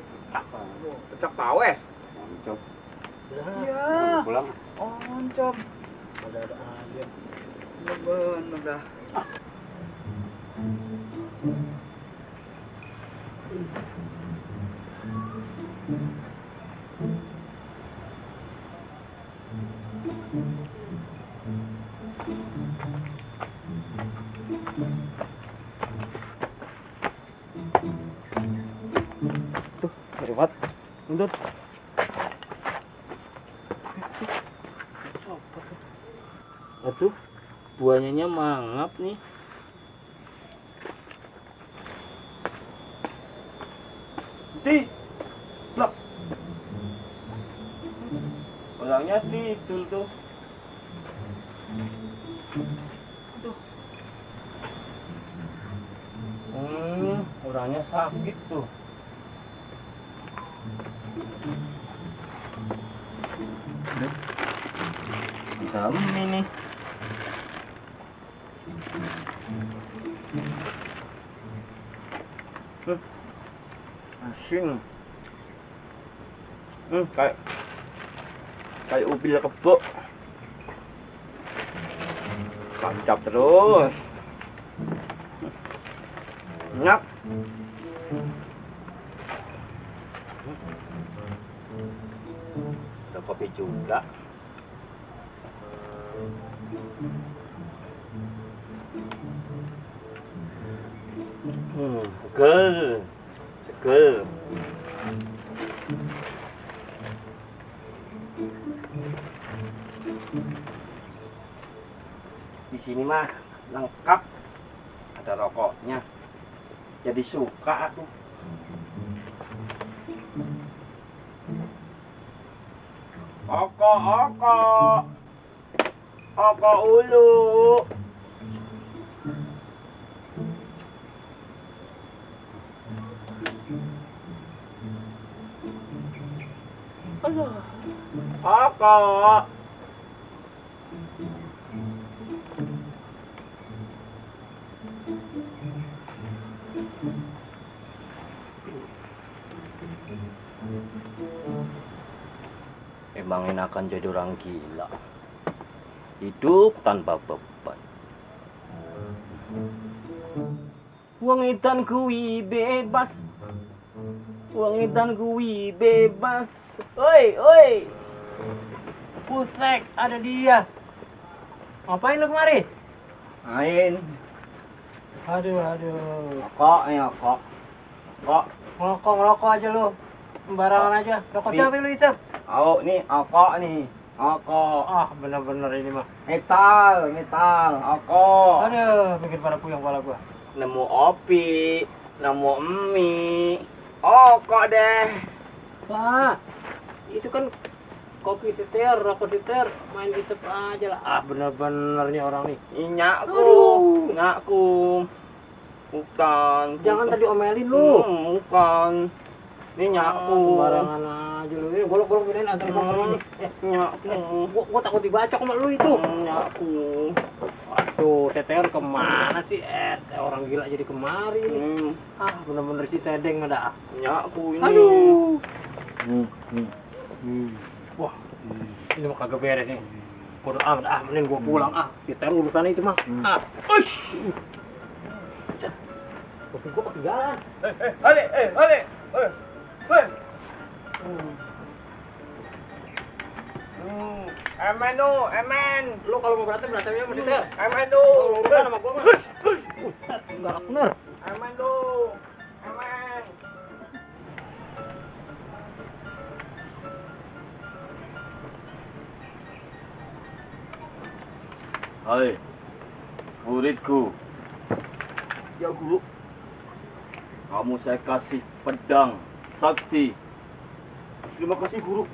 [SPEAKER 1] Pecak pawes.
[SPEAKER 2] Mantap.
[SPEAKER 3] Nah,
[SPEAKER 1] Iya.
[SPEAKER 2] Pulang.
[SPEAKER 1] Oncom.
[SPEAKER 3] ada aja.
[SPEAKER 1] Bener dah.
[SPEAKER 3] Tuh, lewat. Mundur. Aduh, buahnya mangap nih. Di. Loh. Orangnya tidur tuh. Orangnya sakit tuh. Dalam ini. Asin. Kayak ubil kebo. Tancap terus. Enak. Ada kopi juga. Seger. Seger. Di sini mah lengkap, ada rokoknya. Jadi suka aku. Oko ulu. Oko. Emang enakan jadi orang gila. Hidup tanpa beban. Wong edan kuwi bebas. Wong edan kuwi bebas. Oi. Pusek, ada dia. Ngapain lu kemari? Main. Aduh. Kok. Ngerokok aja lu. sembarangan aja. Rokok siapa lu itu?
[SPEAKER 1] Oh, nih, Oko nih. Oko.
[SPEAKER 3] Ah, bener-bener ini mah.
[SPEAKER 1] Metal, Oko.
[SPEAKER 3] Aduh, bikin pada puyeng kepala gua.
[SPEAKER 1] Nemu Opi, nemu Emi. Oko deh.
[SPEAKER 3] Lah, itu kan kopi teter, rokok teter, main isep aja lah. Ah, bener-bener nih orang nih.
[SPEAKER 1] Nyakku. Bukan.
[SPEAKER 3] Jangan tadi omelin lu.
[SPEAKER 1] Bukan. Ini nyakku.
[SPEAKER 3] Sembarangan aja lu. Ini golok-golok ini antar motor ini.
[SPEAKER 1] Nyakku.
[SPEAKER 3] Gua takut dibacok sama lu itu.
[SPEAKER 1] Nyakku.
[SPEAKER 3] Aduh, teter kemana sih? Orang gila jadi kemari nih. Ah, bener-bener si sedeng ada.
[SPEAKER 1] Nyakku ini.
[SPEAKER 3] Aduh. Wah, ini mah kagak beres nih. Bodo amat, mending gua pulang Teter urusan itu mah. Uish. Kopi gua ketinggalan.
[SPEAKER 1] Hale. Aman.
[SPEAKER 3] Lu kalau mau berantem ya sama Teter.
[SPEAKER 1] Aman
[SPEAKER 3] Kalau urusan sama gua mah. Enggak bener.
[SPEAKER 1] Aman.
[SPEAKER 4] Hai, muridku.
[SPEAKER 1] Ya guru.
[SPEAKER 4] Kamu saya kasih pedang sakti.
[SPEAKER 1] Terima kasih guru.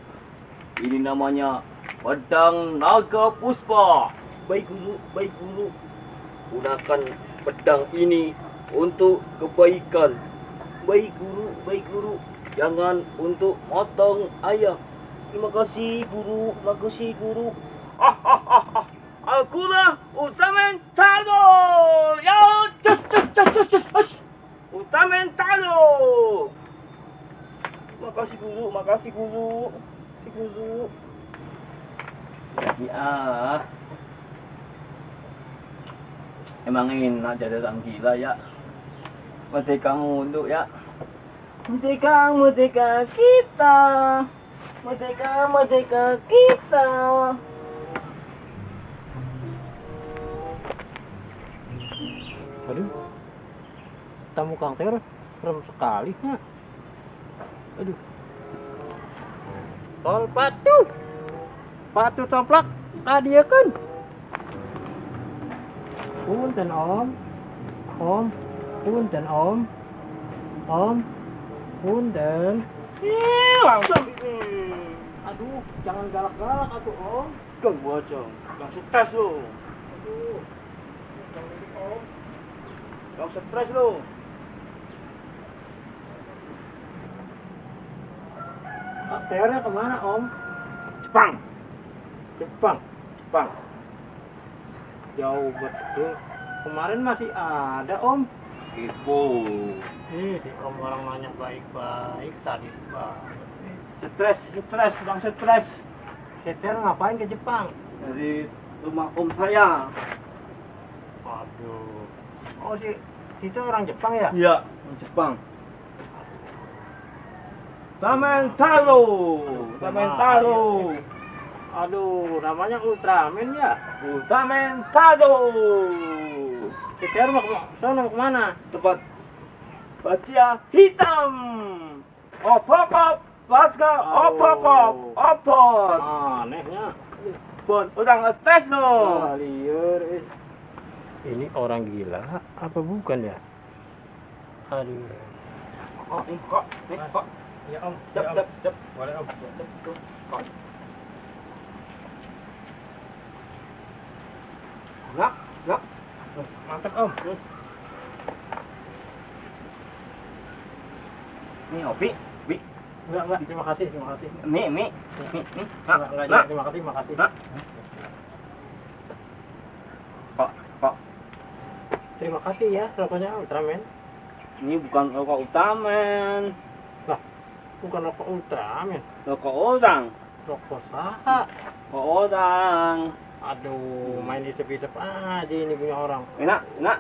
[SPEAKER 4] Ini namanya pedang naga puspa.
[SPEAKER 1] Baik guru.
[SPEAKER 4] Gunakan pedang ini untuk kebaikan.
[SPEAKER 1] Baik guru.
[SPEAKER 4] Jangan untuk motong ayam.
[SPEAKER 1] Terima kasih guru.
[SPEAKER 4] Akulah Utamen Talo. Ya, cus. Utamen Talo.
[SPEAKER 1] Makasih guru.
[SPEAKER 4] Ya. Emang enak jadi orang gila ya. Merdeka mundur ya.
[SPEAKER 1] Merdeka kita. Merdeka kita.
[SPEAKER 3] Aduh, tamu Kang Ter serem sekali ya. Aduh. Sol patu toplak kadieukeun. Punten Om. Punten Om. Punten.
[SPEAKER 1] Langsung.
[SPEAKER 3] Aduh, jangan galak-galak atuh Om.
[SPEAKER 1] Kang bocong. Kang stres lu.
[SPEAKER 3] Aduh. Jangan gitu Om.
[SPEAKER 1] Kang stres lu.
[SPEAKER 3] Ternya kemana Om?
[SPEAKER 1] Jepang.
[SPEAKER 3] Jauh betul. Kemarin masih ada Om.
[SPEAKER 4] Ibu.
[SPEAKER 3] Si Om orang nanya baik-baik tadi
[SPEAKER 1] Stres, Bang stres.
[SPEAKER 3] Teter ngapain ke Jepang?
[SPEAKER 1] Dari rumah om saya.
[SPEAKER 3] Aduh. Oh itu orang Jepang ya?
[SPEAKER 1] Iya, Jepang. Tamen Talo.
[SPEAKER 3] Aduh, namanya Ultraman ya?
[SPEAKER 1] Tamen Talo.
[SPEAKER 3] Teter mau kemana?
[SPEAKER 1] Tempat batia hitam. Opok.
[SPEAKER 3] Anehnya.
[SPEAKER 1] Bon, udah ngetes lo.
[SPEAKER 3] Liur. Ini orang gila apa bukan ya? Aduh.
[SPEAKER 1] Kok.
[SPEAKER 3] Ya Om.
[SPEAKER 1] Cep.
[SPEAKER 3] Boleh Om.
[SPEAKER 1] Nak.
[SPEAKER 3] Mantap Om.
[SPEAKER 1] Ini Opi.
[SPEAKER 3] Enggak, terima kasih.
[SPEAKER 1] Mi.
[SPEAKER 3] Enggak, terima kasih.
[SPEAKER 1] Nak. Pak.
[SPEAKER 3] Terima kasih ya rokoknya Ultraman.
[SPEAKER 1] Ini bukan rokok Ultraman.
[SPEAKER 3] Bukan rokok Ultraman,
[SPEAKER 1] Rokok orang.
[SPEAKER 3] rokok saha.
[SPEAKER 1] Rokok orang.
[SPEAKER 3] Aduh, main isep-isep aja ini punya orang.
[SPEAKER 1] Enak. Enak.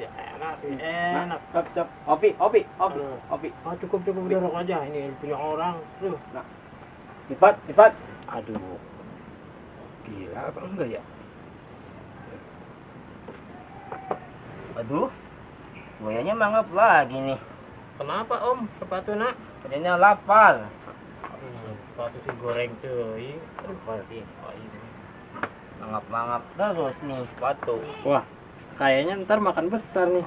[SPEAKER 3] Ya enak sih, enak.
[SPEAKER 1] Cep. Opi.
[SPEAKER 3] Aduh. Oh, cukup udah rokok aja ini punya orang. Tuh.
[SPEAKER 1] Lipat.
[SPEAKER 3] Aduh. Gila apa enggak ya?
[SPEAKER 1] Aduh. Buayanya mangap lagi nih.
[SPEAKER 3] Kenapa om sepatu nak?
[SPEAKER 1] Kerjanya lapar.
[SPEAKER 3] Sepatu si goreng tuh. Aduh pasti.
[SPEAKER 1] Mangap-mangap terus nih sepatu.
[SPEAKER 3] Wah, kayaknya ntar makan besar nih.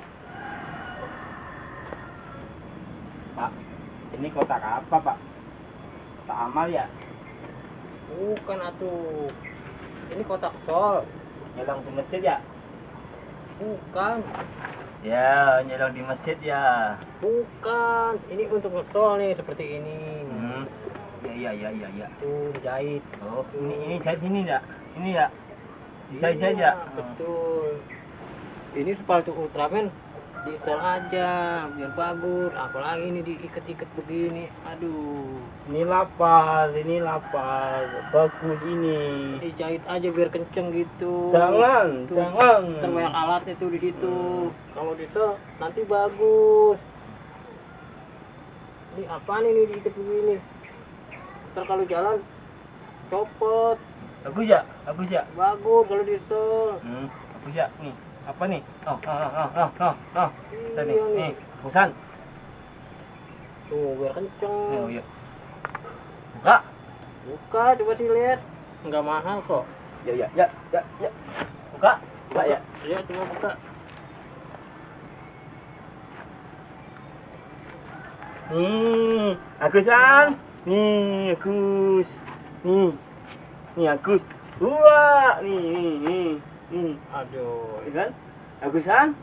[SPEAKER 1] Pak, ini kotak apa pak? Kotak amal ya?
[SPEAKER 3] Bukan atuh. Ini kotak sol.
[SPEAKER 1] Nyolong di masjid ya?
[SPEAKER 3] Bukan.
[SPEAKER 1] Ya, nyolong di masjid ya.
[SPEAKER 3] Bukan. Ini untuk ngestol nih seperti ini.
[SPEAKER 1] Ya.
[SPEAKER 3] Tuh jahit.
[SPEAKER 1] Oh, ini jahit ini ya? Ini ya? Jahit ya?
[SPEAKER 3] Betul. Ini sepatu Ultraman diesel aja biar bagus. Apalagi ini diikat-ikat begini. Aduh.
[SPEAKER 1] Ini lapar. Bagus ini.
[SPEAKER 3] Dijahit aja biar kenceng gitu.
[SPEAKER 1] Jangan.
[SPEAKER 3] Ntar banyak alatnya tuh di situ. Kalau diesel nanti bagus. Ini apa nih diikat begini? Ntar kalau jalan copot.
[SPEAKER 1] Bagus ya?
[SPEAKER 3] Bagus kalau diesel.
[SPEAKER 1] Bagus ya? Nih, apa nih? Oh. Tadi,
[SPEAKER 3] Iya nih.
[SPEAKER 1] nih, busan.
[SPEAKER 3] Tuh biar kenceng.
[SPEAKER 1] Oh, iya. Buka.
[SPEAKER 3] Buka, coba sih lihat. Nggak mahal kok.
[SPEAKER 1] Ya. Buka ya.
[SPEAKER 3] Iya, coba buka.
[SPEAKER 1] Agusan. Nih, Agus. Nih Agus. Wah, nih.
[SPEAKER 3] Aduh,
[SPEAKER 1] Kan? Agusan?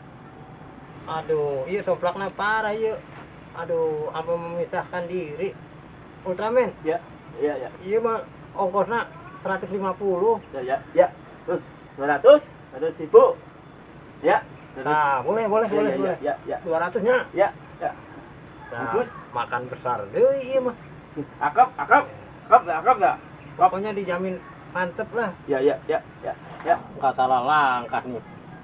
[SPEAKER 3] aduh, iya soplaknya parah iya. Aduh, apa memisahkan diri. Ultraman,
[SPEAKER 1] Ya.
[SPEAKER 3] iya mah ongkosnya 150.
[SPEAKER 1] Ya. 200 ribu. Ya.
[SPEAKER 3] Nah, boleh.
[SPEAKER 1] Ya.
[SPEAKER 3] 200-nya.
[SPEAKER 1] Ya.
[SPEAKER 3] Nah,
[SPEAKER 1] Bagus.
[SPEAKER 3] makan besar deh iya mah.
[SPEAKER 1] Akap dah.
[SPEAKER 3] Pokoknya dijamin mantep lah.
[SPEAKER 1] Ya.
[SPEAKER 3] Nggak salah langkah nih.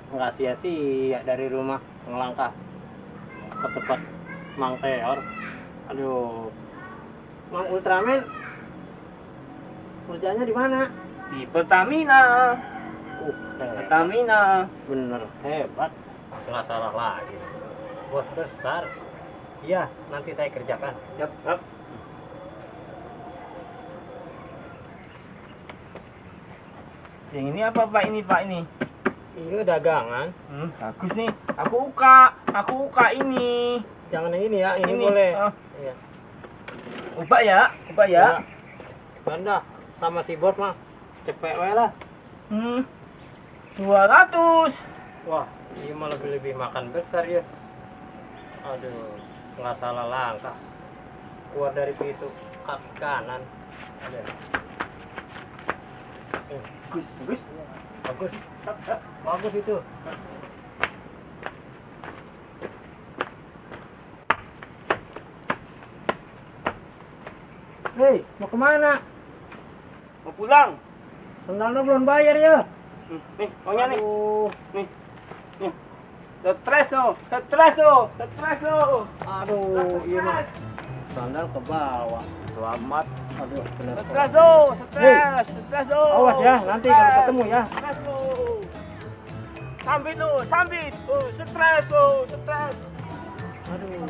[SPEAKER 3] Nggak sia-sia dari rumah ngelangkah ke tempat Mang Teor. Aduh. Mang Ultraman kerjanya di mana?
[SPEAKER 1] Di Pertamina. Pertamina.
[SPEAKER 3] Bener hebat. Nggak salah lagi. Bos besar. Iya, nanti saya kerjakan.
[SPEAKER 1] Yap. Yang ini apa Pak ini?
[SPEAKER 3] Iya dagangan.
[SPEAKER 1] Bagus nih. Aku uka ini.
[SPEAKER 3] Jangan yang ini ya, ini boleh.
[SPEAKER 1] Oh.
[SPEAKER 3] Iya.
[SPEAKER 1] Ubah ya.
[SPEAKER 3] Banda sama si bos mah cepet we lah.
[SPEAKER 1] 200.
[SPEAKER 3] Wah, ini mah lebih makan besar ya. Aduh, nggak salah langkah. Keluar dari pintu kaki kanan. Ada. Bagus itu. Hei, mau kemana?
[SPEAKER 1] Mau pulang.
[SPEAKER 3] Sendalnya belum bayar ya.
[SPEAKER 1] Nih, maunya nih.
[SPEAKER 3] Aduh.
[SPEAKER 1] Nih. Stres tuh.
[SPEAKER 3] Aduh, iya mah. Sandal ke bawah.
[SPEAKER 1] Selamat.
[SPEAKER 3] Aduh, bener.
[SPEAKER 1] Stres tuh.
[SPEAKER 3] Awas ya, nanti kalau ketemu ya.
[SPEAKER 1] Stres tuh. Sambit. Stres tuh.
[SPEAKER 3] Aduh.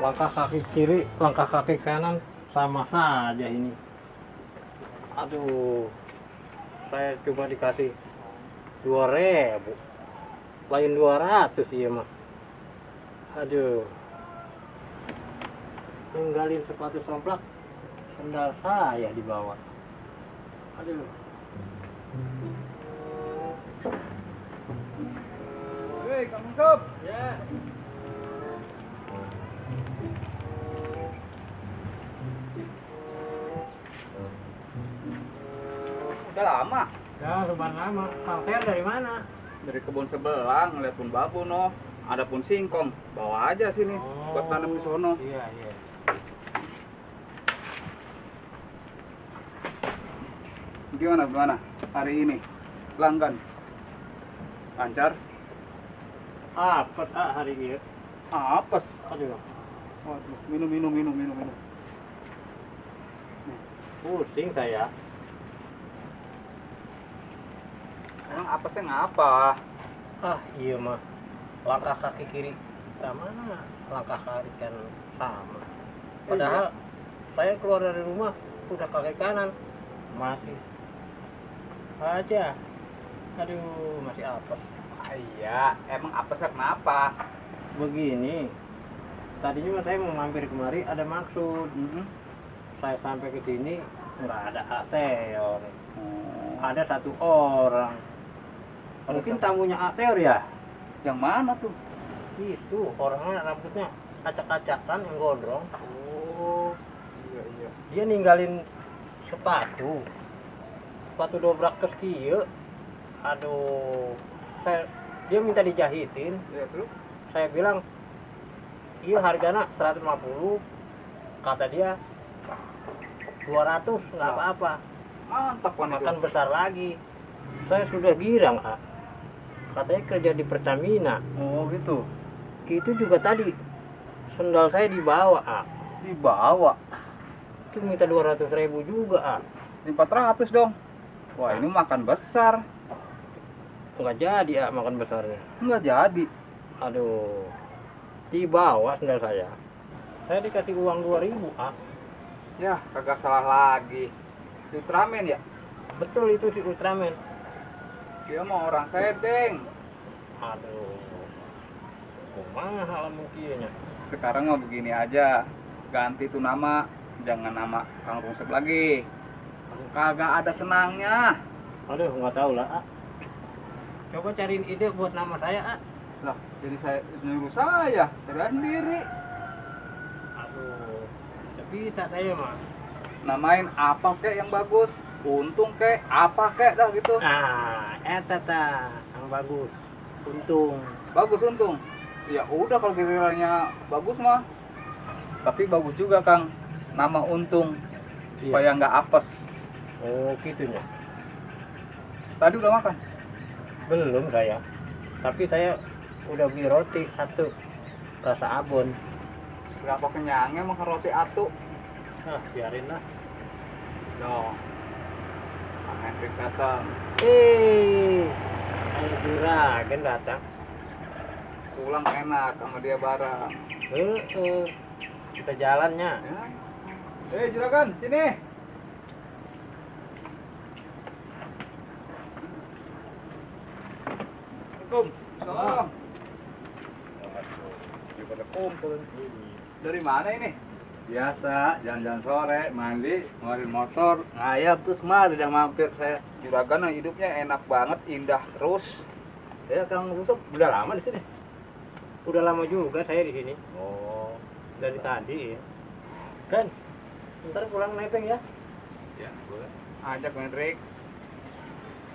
[SPEAKER 3] Langkah kaki kiri, langkah kaki kanan sama saja ini. Aduh. Saya cuma dikasih 2.000. Lain 200 iya mah. Aduh. Ninggalin sepatu somplak, sendal saya di bawah. Aduh.
[SPEAKER 1] Hei, Kang Sob.
[SPEAKER 3] Ya.
[SPEAKER 1] Udah lama.
[SPEAKER 3] Ya, lumayan lama. Kang Fer dari mana?
[SPEAKER 1] Dari kebun sebelah ngeliat pun babu no. Ada pun singkong. Bawa aja sini buat tanam di sono.
[SPEAKER 3] Iya.
[SPEAKER 1] Gimana hari ini? Pelanggan lancar?
[SPEAKER 3] Apa hari ini?
[SPEAKER 1] Apes.
[SPEAKER 3] Aduh.
[SPEAKER 1] Waduh, minum.
[SPEAKER 3] Pusing saya.
[SPEAKER 1] Emang apesnya ngapa?
[SPEAKER 3] Iya mah. Langkah kaki kiri. Mana? langkah kaki kan sama. Padahal saya keluar dari rumah udah kaki kanan masih aja. Aduh, masih apa?
[SPEAKER 1] Iya, emang apesnya kenapa?
[SPEAKER 3] Begini. Tadinya saya mau mampir kemari ada maksud. Saya sampai ke sini nggak ada Ateor. Ada satu orang. Mungkin tamunya Ateor ya?
[SPEAKER 1] Yang mana tuh?
[SPEAKER 3] Itu orangnya rambutnya acak-acakan yang gondrong.
[SPEAKER 1] Oh, iya.
[SPEAKER 3] Dia ninggalin sepatu dobrak ke kieu. Aduh, dia minta dijahitin.
[SPEAKER 1] Ya terus?
[SPEAKER 3] Saya bilang, iya harganya 150. Kata dia 200, nggak apa-apa.
[SPEAKER 1] Mantap kan itu.
[SPEAKER 3] Makan besar lagi. Saya sudah girang, Kak. Katanya kerja di Pertamina.
[SPEAKER 1] Oh gitu.
[SPEAKER 3] Itu juga tadi sendal saya dibawa, Kak.
[SPEAKER 1] Dibawa.
[SPEAKER 3] Itu minta 200.000 juga, Kak.
[SPEAKER 1] 400 dong. Wah, ini makan besar.
[SPEAKER 3] Nggak jadi, Kak, makan besarnya.
[SPEAKER 1] Enggak jadi.
[SPEAKER 3] Aduh, dibawa sendal saya. Saya dikasih uang 2.000, Kak.
[SPEAKER 1] Ya, kagak salah lagi. Ultraman ya?
[SPEAKER 3] Betul itu si Ultraman.
[SPEAKER 1] Dia mau orang sedeng.
[SPEAKER 3] Aduh, kumaha hal mungkinnya.
[SPEAKER 1] Sekarang mah begini aja. Ganti tuh nama. Jangan nama Kang Rungsep lagi. Kagak ada senangnya.
[SPEAKER 3] Aduh, nggak tahu lah, Kak. Coba cariin ide buat nama saya, Kak.
[SPEAKER 1] Lah, jadi saya nyuruh saya. Saya sendiri.
[SPEAKER 3] Aduh, tidak bisa saya mah.
[SPEAKER 1] Namain apa kek yang bagus? Untung kek, apa kek dah gitu.
[SPEAKER 3] Ah, eta ta, yang bagus. Untung.
[SPEAKER 1] Bagus untung. Ya udah kalau kiranya bagus mah. Tapi bagus juga Kang. Nama untung supaya nggak apes.
[SPEAKER 3] Oh, gitunya.
[SPEAKER 1] Tadi udah makan?
[SPEAKER 3] Belum saya. Tapi saya udah beli roti satu rasa abon.
[SPEAKER 1] Berapa kenyangnya makan roti atu?
[SPEAKER 3] Nah, biarin lah.
[SPEAKER 1] No. Kang Hendrik datang.
[SPEAKER 3] Ayo juragan datang.
[SPEAKER 1] Pulang enak sama dia bareng.
[SPEAKER 3] Kita jalannya.
[SPEAKER 1] Ya. Juragan, sini. Assalamualaikum. Pada kumpul. Dari mana ini? Biasa, jalan-jalan sore, mandi, ngeluarin motor, ngayap terus mari udah mampir saya. Juragan hidupnya enak banget, indah terus.
[SPEAKER 3] Ya, Kang Rusep udah lama di sini. Udah lama juga saya di sini.
[SPEAKER 1] Oh,
[SPEAKER 3] Dari tadi ya. Kan, ntar pulang nepeng ya.
[SPEAKER 1] ya boleh. Ajak Hendrik.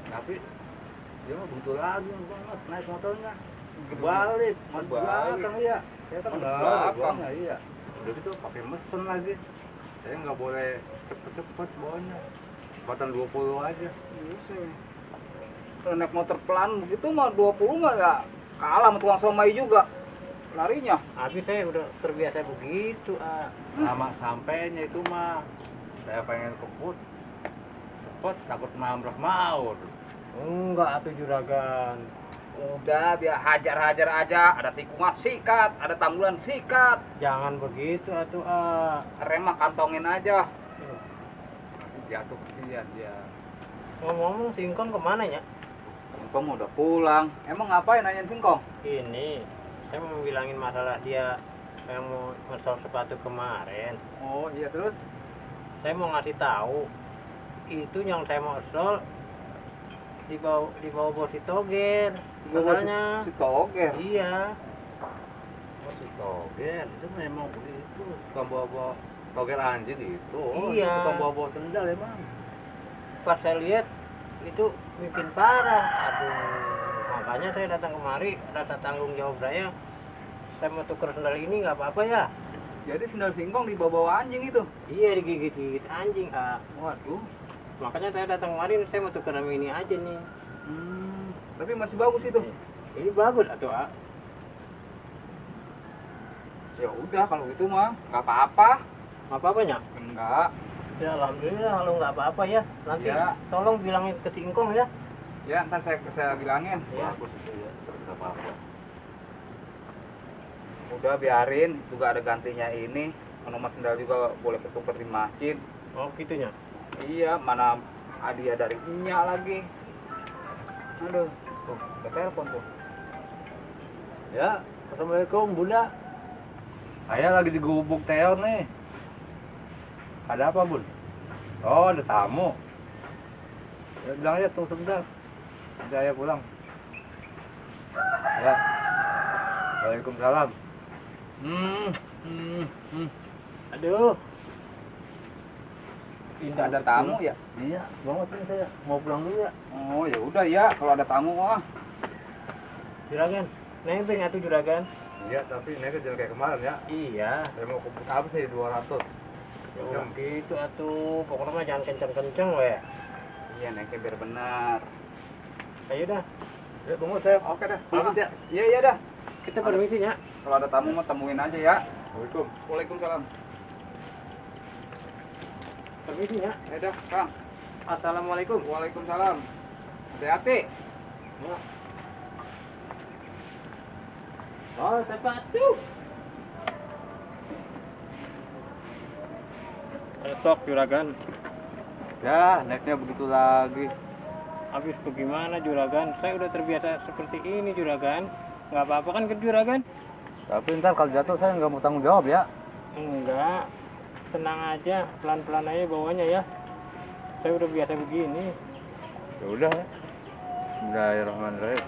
[SPEAKER 1] Tapi dia mah butuh lagi banget naik motornya. Balik, mas belakang ya. Saya kan belakang. Iya. Udah gitu pakai mesin lagi. Saya nggak boleh cepet-cepet bawanya. Kecepatan 20 aja. Kalau naik motor pelan begitu mah 20 mah ya kalah sama tukang somai juga. Larinya.
[SPEAKER 3] Habis saya udah terbiasa begitu,
[SPEAKER 2] Lama sampainya itu mah. Saya pengen kebut. Cepet takut nabrak maut.
[SPEAKER 3] Enggak atuh juragan.
[SPEAKER 1] Udah biar hajar-hajar aja, ada tikungan sikat, ada tanggulan sikat.
[SPEAKER 3] Jangan begitu atuh,
[SPEAKER 1] Rem mah kantongin aja. Nanti jatuh kesian dia.
[SPEAKER 3] Ngomong-ngomong Singkong kemana ya?
[SPEAKER 1] Singkong udah pulang. Emang ngapain nanyain Singkong?
[SPEAKER 3] Ini, saya mau bilangin masalah dia yang mau ngesol sepatu kemarin.
[SPEAKER 1] Oh iya terus?
[SPEAKER 3] Saya mau ngasih tahu, itu yang saya mau esol dibawa bos si Toger. Katanya.
[SPEAKER 1] Si Toger.
[SPEAKER 3] Iya.
[SPEAKER 2] Oh, si Toger itu memang begitu. Tukang bawa Toger anjing itu. Oh,
[SPEAKER 3] Iya.
[SPEAKER 2] itu tukang bawa sendal emang.
[SPEAKER 3] Pas saya lihat itu bikin parah. Aduh, makanya saya datang kemari, rasa tanggung jawab saya mau tuker sendal ini nggak apa-apa ya.
[SPEAKER 1] Jadi sendal Singkong dibawa anjing itu?
[SPEAKER 3] Iya, digigit-gigit anjing,
[SPEAKER 1] Waduh.
[SPEAKER 3] makanya saya datang kemarin, saya mau tuker sama ini aja nih.
[SPEAKER 1] Tapi masih bagus itu.
[SPEAKER 3] Ini bagus atuh,
[SPEAKER 1] Ya udah kalau gitu mah nggak apa-apa.
[SPEAKER 3] Nggak apa-apanya?
[SPEAKER 1] Enggak.
[SPEAKER 3] Ya alhamdulillah kalau nggak apa-apa ya. Nanti
[SPEAKER 1] Ya.
[SPEAKER 3] tolong bilangin ke Singkong ya.
[SPEAKER 1] Ya ntar saya bilangin.
[SPEAKER 3] Ya.
[SPEAKER 2] Bagus itu ya. Nggak apa-apa.
[SPEAKER 1] Udah biarin, juga ada gantinya ini. Nomor sendal juga boleh ketukar di masjid.
[SPEAKER 3] Oh gitunya.
[SPEAKER 1] Iya, mana hadiah dari Nya lagi. Aduh, tuh, ke telepon tuh.
[SPEAKER 2] Ya, assalamualaikum Bunda. Saya lagi di gubuk Teor nih. Ada apa Bun? Oh, ada tamu. Ya bilang aja tunggu sebentar. Nanti saya pulang. Ya. Waalaikumsalam.
[SPEAKER 3] Aduh.
[SPEAKER 1] Ada tamu ya?
[SPEAKER 2] Iya, banget nih saya. Mau pulang dulu ya.
[SPEAKER 1] Oh, ya udah ya, kalau ada tamu mah.
[SPEAKER 3] Juragan, nempeng atuh juragan.
[SPEAKER 2] Iya, tapi ini kan jangan kayak kemarin ya.
[SPEAKER 3] Iya.
[SPEAKER 2] Saya mau kumpul habis nih 200.
[SPEAKER 3] Ya udah gitu atuh, pokoknya mah jangan kenceng-kenceng we.
[SPEAKER 1] Iya, naiknya biar benar.
[SPEAKER 3] Ayo dah,
[SPEAKER 2] Ya, tunggu saya.
[SPEAKER 1] Oke dah.
[SPEAKER 2] Pamit ya.
[SPEAKER 1] Iya, iya dah.
[SPEAKER 3] kita permisi ya.
[SPEAKER 1] Kalau ada tamu mah temuin aja ya.
[SPEAKER 2] Waalaikum.
[SPEAKER 1] Waalaikumsalam.
[SPEAKER 3] Permisi ya.
[SPEAKER 1] Ya dah, Kang.
[SPEAKER 3] Assalamualaikum.
[SPEAKER 1] Waalaikumsalam. Hati-hati.
[SPEAKER 3] Ya. Oh, sepatu. Esok juragan.
[SPEAKER 2] Ya, naiknya begitu lagi.
[SPEAKER 3] Habis bagaimana juragan? Saya udah terbiasa seperti ini juragan. Nggak apa-apa kan ke juragan?
[SPEAKER 2] Tapi ntar kalau jatuh saya nggak mau tanggung jawab ya.
[SPEAKER 3] Enggak. Tenang aja, pelan-pelan aja bawanya ya. Saya udah biasa begini.
[SPEAKER 2] Ya udah. Bismillahirrahmanirrahim.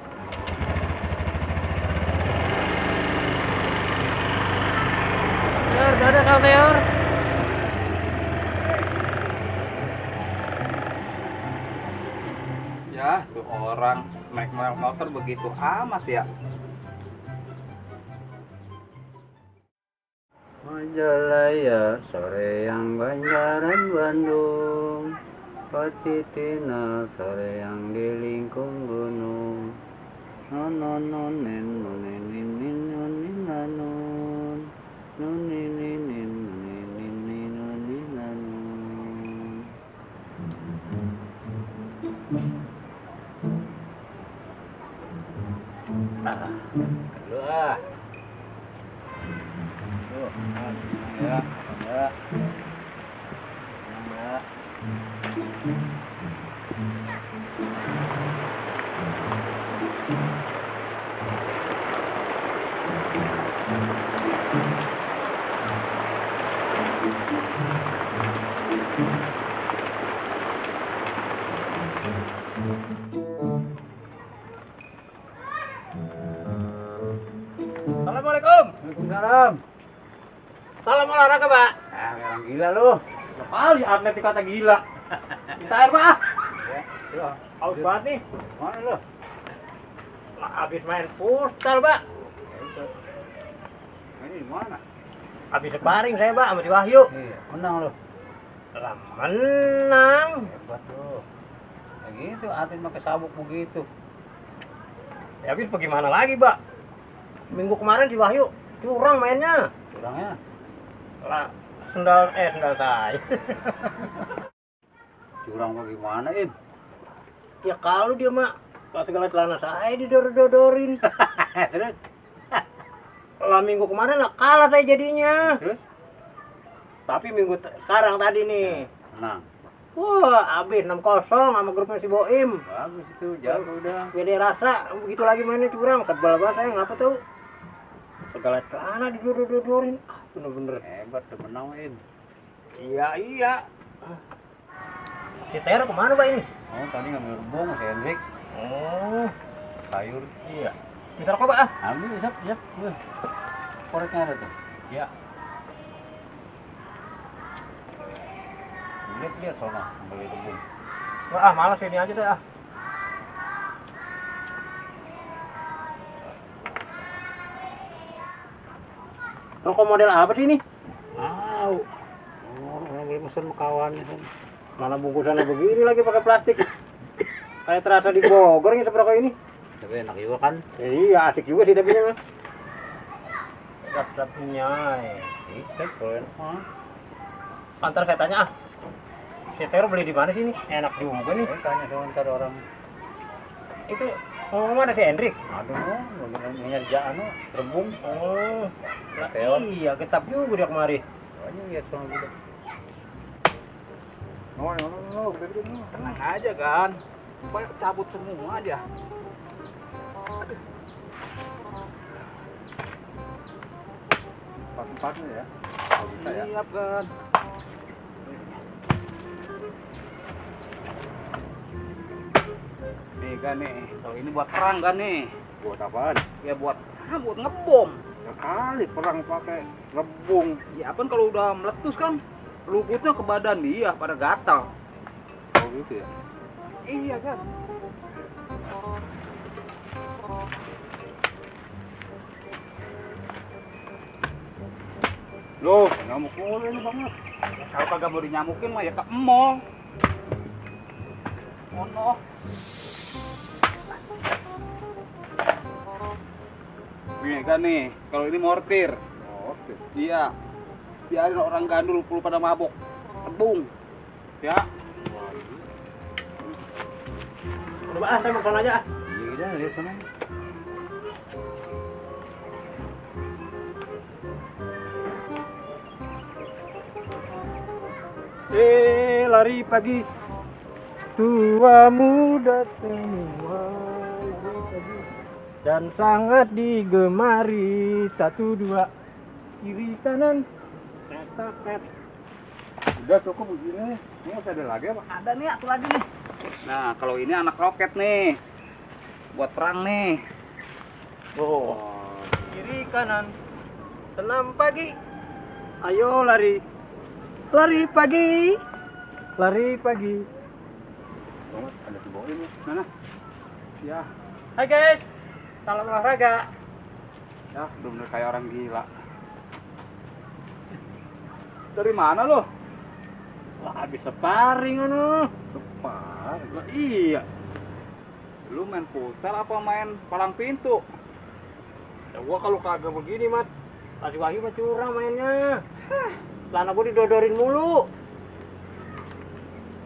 [SPEAKER 3] Teor, dadah kau Teor.
[SPEAKER 1] Ya, tuh orang naik motor begitu amat ya.
[SPEAKER 2] Majalaya sore yang Banjaran Bandung, Patitina sore yang di lingkung gunung. Nonon nonen nonen ninin nonin nanun, nonin ninin nonin ninin nonin nanun.
[SPEAKER 3] Lu ah.
[SPEAKER 2] Ya, ya. Ya.
[SPEAKER 3] Assalamualaikum.
[SPEAKER 2] Waalaikumsalam.
[SPEAKER 3] Salam olahraga, Pak.
[SPEAKER 2] Ah, orang gila lu.
[SPEAKER 3] Kali atlet dikata gila. Minta air, Pak.
[SPEAKER 2] Ya, coba.
[SPEAKER 3] Haus banget nih.
[SPEAKER 2] Mana lu?
[SPEAKER 3] Lah, habis main futsal, Pak.
[SPEAKER 2] Ini di mana?
[SPEAKER 3] Habis sparring saya, Pak, sama si Wahyu.
[SPEAKER 2] Iya, menang lu.
[SPEAKER 3] Lah, menang.
[SPEAKER 2] Hebat lu. Ya gitu, atlet pakai sabuk begitu.
[SPEAKER 3] Ya, habis bagaimana lagi, Pak? Minggu kemarin si Wahyu curang mainnya.
[SPEAKER 2] Curangnya.
[SPEAKER 3] Lah, sendal saya.
[SPEAKER 2] Curang bagaimana, Im?
[SPEAKER 3] Ya kalau dia mah pas segala celana saya didor-dodorin.
[SPEAKER 2] Terus?
[SPEAKER 3] Lah minggu kemarin lah kalah saya jadinya.
[SPEAKER 2] Terus?
[SPEAKER 3] Tapi minggu sekarang tadi nih.
[SPEAKER 2] Menang.
[SPEAKER 3] Wah, habis 6-0 sama grupnya si Boim.
[SPEAKER 2] Bagus itu, jago udah.
[SPEAKER 3] Beda rasa, begitu lagi mainnya curang. Sebel banget saya, ngapa tuh? Segala celana didor-dodorin. Ah, bener-bener.
[SPEAKER 2] Hebat tuh menang, Im.
[SPEAKER 3] Iya. Si Tera kemana, Pak ini?
[SPEAKER 2] Oh, tadi ngambil rebung si Hendrik.
[SPEAKER 3] Oh,
[SPEAKER 2] Sayur.
[SPEAKER 3] iya. Minta rokok, Pak, ah?
[SPEAKER 2] Ambil, siap. Wih. Koreknya ada tuh.
[SPEAKER 3] Iya.
[SPEAKER 2] Lihat sono, ambil rebung.
[SPEAKER 3] Wah, malas ini aja deh, ah. Rokok model apa sih ini?
[SPEAKER 2] Tahu. Oh, orang beli pesan sama kawannya kan.
[SPEAKER 3] Mana bungkusannya begini lagi pakai plastik. Kayak terasa di Bogor nih rokok ini.
[SPEAKER 2] Tapi enak juga kan?
[SPEAKER 3] Iya, asik juga sih tapi mah. Sedap-sedapnya.
[SPEAKER 2] Ikat kalau enak mah.
[SPEAKER 3] Antar saya tanya ah. Si Tero beli di mana sih ini? Enak juga nih.
[SPEAKER 2] Tanya sebentar orang.
[SPEAKER 3] Itu Oh, mana si Hendrik?
[SPEAKER 2] Aduh, nyari anu, rebung.
[SPEAKER 3] Oh, lah
[SPEAKER 2] Teon.
[SPEAKER 3] iya, ketap juga dia kemari.
[SPEAKER 2] Ayo lihat sama gitu. No, gede-gede no.
[SPEAKER 1] Tenang aja kan. Supaya cabut semua aja.
[SPEAKER 2] Empat-empatnya ya. Kalau bisa ya.
[SPEAKER 1] Siap kan. Nih kan nih, kalau ini buat perang kan nih.
[SPEAKER 2] Buat apaan?
[SPEAKER 1] Ya buat ngebom.
[SPEAKER 2] Sekali perang pakai rebung.
[SPEAKER 1] Ya kan kalau udah meletus kan luputnya ke badan dia pada gatal.
[SPEAKER 2] Oh gitu ya.
[SPEAKER 1] Iya kan.
[SPEAKER 2] Loh, nyamuk mulu ini banget.
[SPEAKER 1] Kalau kagak mau dinyamukin mah ya ke mall. Oh no. Nih kan nih, kalau ini mortir.
[SPEAKER 2] Oke.
[SPEAKER 1] Iya. Biarin orang gandul perlu pada mabok. Tebung. Ya.
[SPEAKER 3] Udah, saya makan aja.
[SPEAKER 2] Iya dah, lihat sana.
[SPEAKER 3] Lari pagi, tua muda semua lari pagi dan sangat digemari. 1, 2 kiri kanan pet.
[SPEAKER 2] Udah cukup begini. Ini masih ada lagi apa?
[SPEAKER 1] Ada nih, satu lagi nih. Nah, kalau ini anak roket nih. Buat perang nih.
[SPEAKER 3] Oh, kiri kanan senam pagi, ayo lari pagi, lari pagi.
[SPEAKER 2] Oh, ada di bawah ini.
[SPEAKER 1] Mana? Ya,
[SPEAKER 3] Hai guys, salam olahraga.
[SPEAKER 1] ya bener kayak orang gila. Dari mana lo?
[SPEAKER 3] Wah, habis sparring anu.
[SPEAKER 2] Separ.
[SPEAKER 3] Lah iya.
[SPEAKER 1] Lu main futsal apa main palang pintu?
[SPEAKER 3] Ya gua kalau kagak begini, Mat. Kasih Wahyu mah curang mainnya. Celana gua didodorin mulu.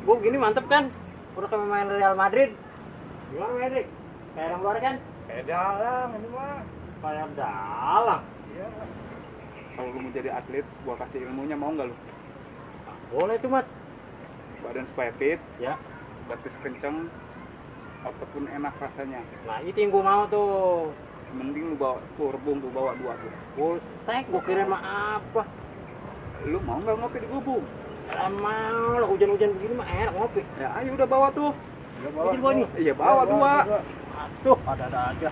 [SPEAKER 3] Gua begini mantep kan? Udah kayak main Real Madrid. Gimana, Hendrik? Kayak orang luar kan?
[SPEAKER 2] Kayak dalang ini mah.
[SPEAKER 3] Kayak dalang.
[SPEAKER 2] Iya.
[SPEAKER 1] Kalau lu mau jadi atlet, gua kasih ilmunya, mau nggak lu?
[SPEAKER 3] Boleh tuh, Mat.
[SPEAKER 1] Badan supaya fit,
[SPEAKER 3] Ya.
[SPEAKER 1] batis kenceng, otot pun enak rasanya.
[SPEAKER 3] Nah, itu yang gua mau tuh.
[SPEAKER 1] Mending lu bawa tuh rebung, tuh bawa 2 tuh.
[SPEAKER 3] Busek, gua kira mah apa?
[SPEAKER 1] Lu mau nggak ngopi di gubung?
[SPEAKER 3] Ah, mau lah, hujan-hujan begini mah enak ngopi.
[SPEAKER 1] Ya ayo udah bawa tuh.
[SPEAKER 2] Udah
[SPEAKER 3] Ini di bawah nih.
[SPEAKER 1] Iya bawa 2.
[SPEAKER 3] Aduh, ada aja.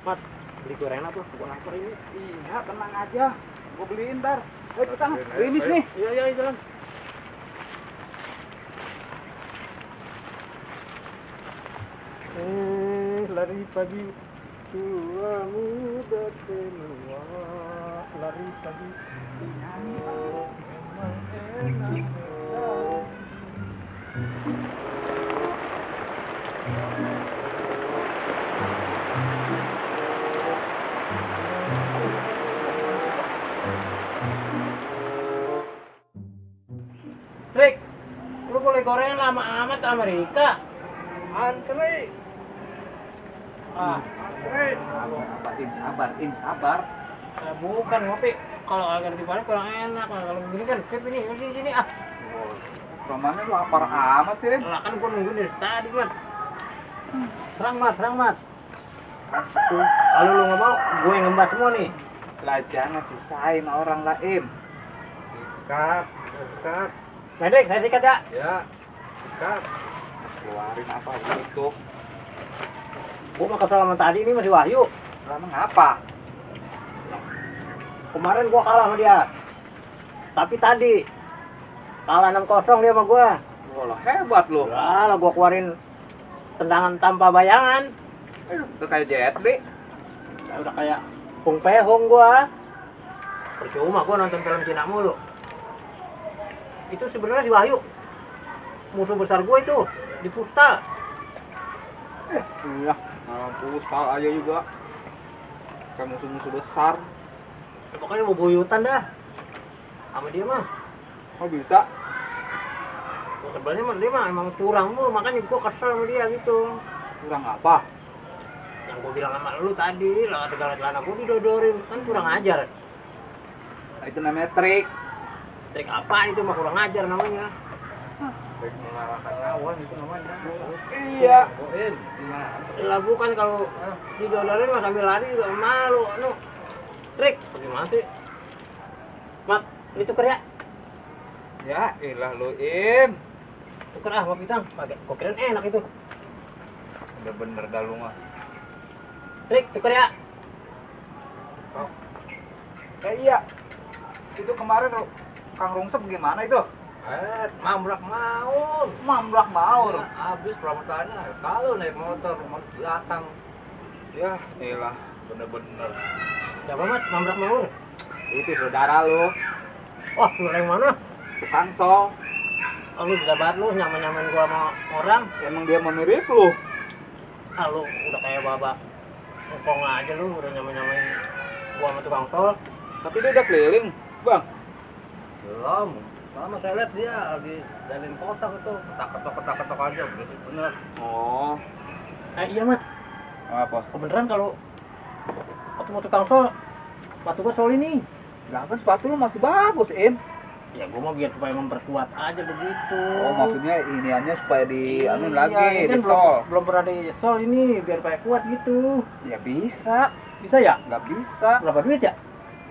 [SPEAKER 3] Mat, beli gorengan tuh, gua lapar ini.
[SPEAKER 1] Iya tenang aja, gua beliin ntar. Ayo petang, limis nih.
[SPEAKER 3] Iya, iya, jalan. Lari pagi, tua muda tua, lari pagi. Memang enak sekali. Rick, lu boleh goreng lama amat ke Amerika.
[SPEAKER 2] Antri.
[SPEAKER 3] Ah,
[SPEAKER 2] Antri.
[SPEAKER 1] Sabar, sabar.
[SPEAKER 3] bukan ngopi. Kalau agak di balik kurang enak. Nah, kalau begini kan, Pip ini sini ah.
[SPEAKER 1] Romannya lu lapar amat sih, Rin.
[SPEAKER 3] Lah kan gua nungguin dari tadi, Mat. Serang, Mat. Tuh, kalau lu nggak mau, gue yang ngembas semua nih.
[SPEAKER 1] Lah jangan sisain orang lain.
[SPEAKER 2] Kat.
[SPEAKER 3] Medek, saya sikat ya.
[SPEAKER 2] Ya. Kat.
[SPEAKER 1] Keluarin apa gitu.
[SPEAKER 3] Gua mau kesel sama tadi ini masih Wahyu.
[SPEAKER 1] Emang apa?
[SPEAKER 3] Kemarin gua kalah sama dia. Tapi tadi kalah 6-0 dia sama gua.
[SPEAKER 1] Wah, hebat lu.
[SPEAKER 3] Lah, gua keluarin tendangan tanpa bayangan.
[SPEAKER 1] Itu kayak Jet Li.
[SPEAKER 3] Ya, udah kayak Pung Pehong gua. Percuma gua nonton film Cina mulu. Itu sebenarnya si Wahyu musuh besar gua itu di Pustal.
[SPEAKER 1] Iya, futsal aja juga. Kayak musuh-musuh besar.
[SPEAKER 3] Ya, pokoknya mau buyutan dah sama dia mah.
[SPEAKER 1] Kok bisa?
[SPEAKER 3] Sebenarnya dia mah emang curang mulu, makanya gua kesel sama dia gitu.
[SPEAKER 1] Kurang apa?
[SPEAKER 3] Yang gua bilang sama lu tadi, lewat segala celana gua didodorin, kan kurang ajar.
[SPEAKER 1] Nah, itu namanya trik.
[SPEAKER 3] Trik apa itu mah kurang ajar namanya.
[SPEAKER 2] Trik mengalahkan lawan itu namanya.
[SPEAKER 1] Iya.
[SPEAKER 2] Boin. Gimana?
[SPEAKER 3] Lah bukan kalau didodorin mah sambil lari juga malu. Anu trik bagaimana sih? Mat, ini tuker ya?
[SPEAKER 1] Ya, ilah lu Im.
[SPEAKER 3] Tuker ah mau pisang, pakai. Gua kirain enak itu.
[SPEAKER 1] Udah bener dah lu mah.
[SPEAKER 3] Trik, tuker ya?
[SPEAKER 1] Iya. Itu kemarin Kang Rungsep gimana itu?
[SPEAKER 2] Mamrak maun.
[SPEAKER 1] Mamlak maur.
[SPEAKER 2] Habis perabotannya. Kalau naik motor belakang.
[SPEAKER 1] Ya, ilah bener-bener.
[SPEAKER 3] Siapa mat? Mamrak maur.
[SPEAKER 1] Itu saudara lu,
[SPEAKER 3] Wah, lu yang mana?
[SPEAKER 1] tukang sol.
[SPEAKER 3] Oh, lu bisa banget lu nyaman-nyaman gua sama orang.
[SPEAKER 1] Emang dia mirip lu.
[SPEAKER 3] Ah, lu udah kayak babak ngkong aja lu udah nyaman-nyamain gua sama tukang tol.
[SPEAKER 1] Tapi dia udah keliling, Bang.
[SPEAKER 2] Belum. Lama saya lihat dia lagi jalan kotak itu. Ketak-ketok aja. Berisik bener.
[SPEAKER 1] Oh,
[SPEAKER 3] Iya mat,
[SPEAKER 1] apa?
[SPEAKER 3] kebeneran kalau waktu mau tukang tol, sepatu gua sol ini.
[SPEAKER 1] Lah kan sepatu lu masih bagus, Im.
[SPEAKER 3] Ya gua mau biar supaya memperkuat aja begitu.
[SPEAKER 1] Oh, maksudnya iniannya supaya di anu
[SPEAKER 3] Iya,
[SPEAKER 1] lagi,
[SPEAKER 3] ini
[SPEAKER 1] di
[SPEAKER 3] kan
[SPEAKER 1] sol.
[SPEAKER 3] belum pernah di sol ini biar supaya kuat gitu.
[SPEAKER 1] Ya bisa,
[SPEAKER 3] Bisa ya?
[SPEAKER 1] nggak bisa.
[SPEAKER 3] Berapa duit ya?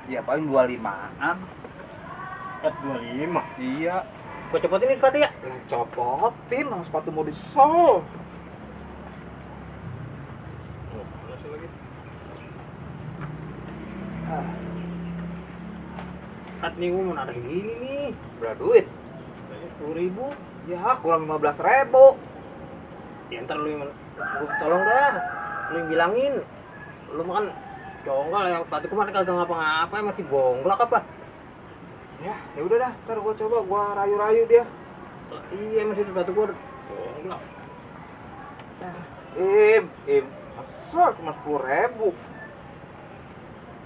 [SPEAKER 1] Ya paling 25-an.
[SPEAKER 3] 25.
[SPEAKER 1] Iya.
[SPEAKER 3] Gua copotin ini sepatu ya?
[SPEAKER 1] Lu copotin sama sepatu mau di sol. Ah,
[SPEAKER 3] Saat nih gua mau narik gini nih.
[SPEAKER 1] berapa duit?
[SPEAKER 3] 10.000.
[SPEAKER 1] Ya kurang 15.000.
[SPEAKER 3] Ya ntar lu yang gua tolong dah. Lu yang bilangin. Lu mah kan conggal yang sepatu kemarin kagak ngapa-ngapain masih bonglak apa?
[SPEAKER 1] Ya udah dah, ntar gua coba gua rayu-rayu dia.
[SPEAKER 3] Lah, iya masih sepatu gua bonglak.
[SPEAKER 1] Im, masa cuma 10.000?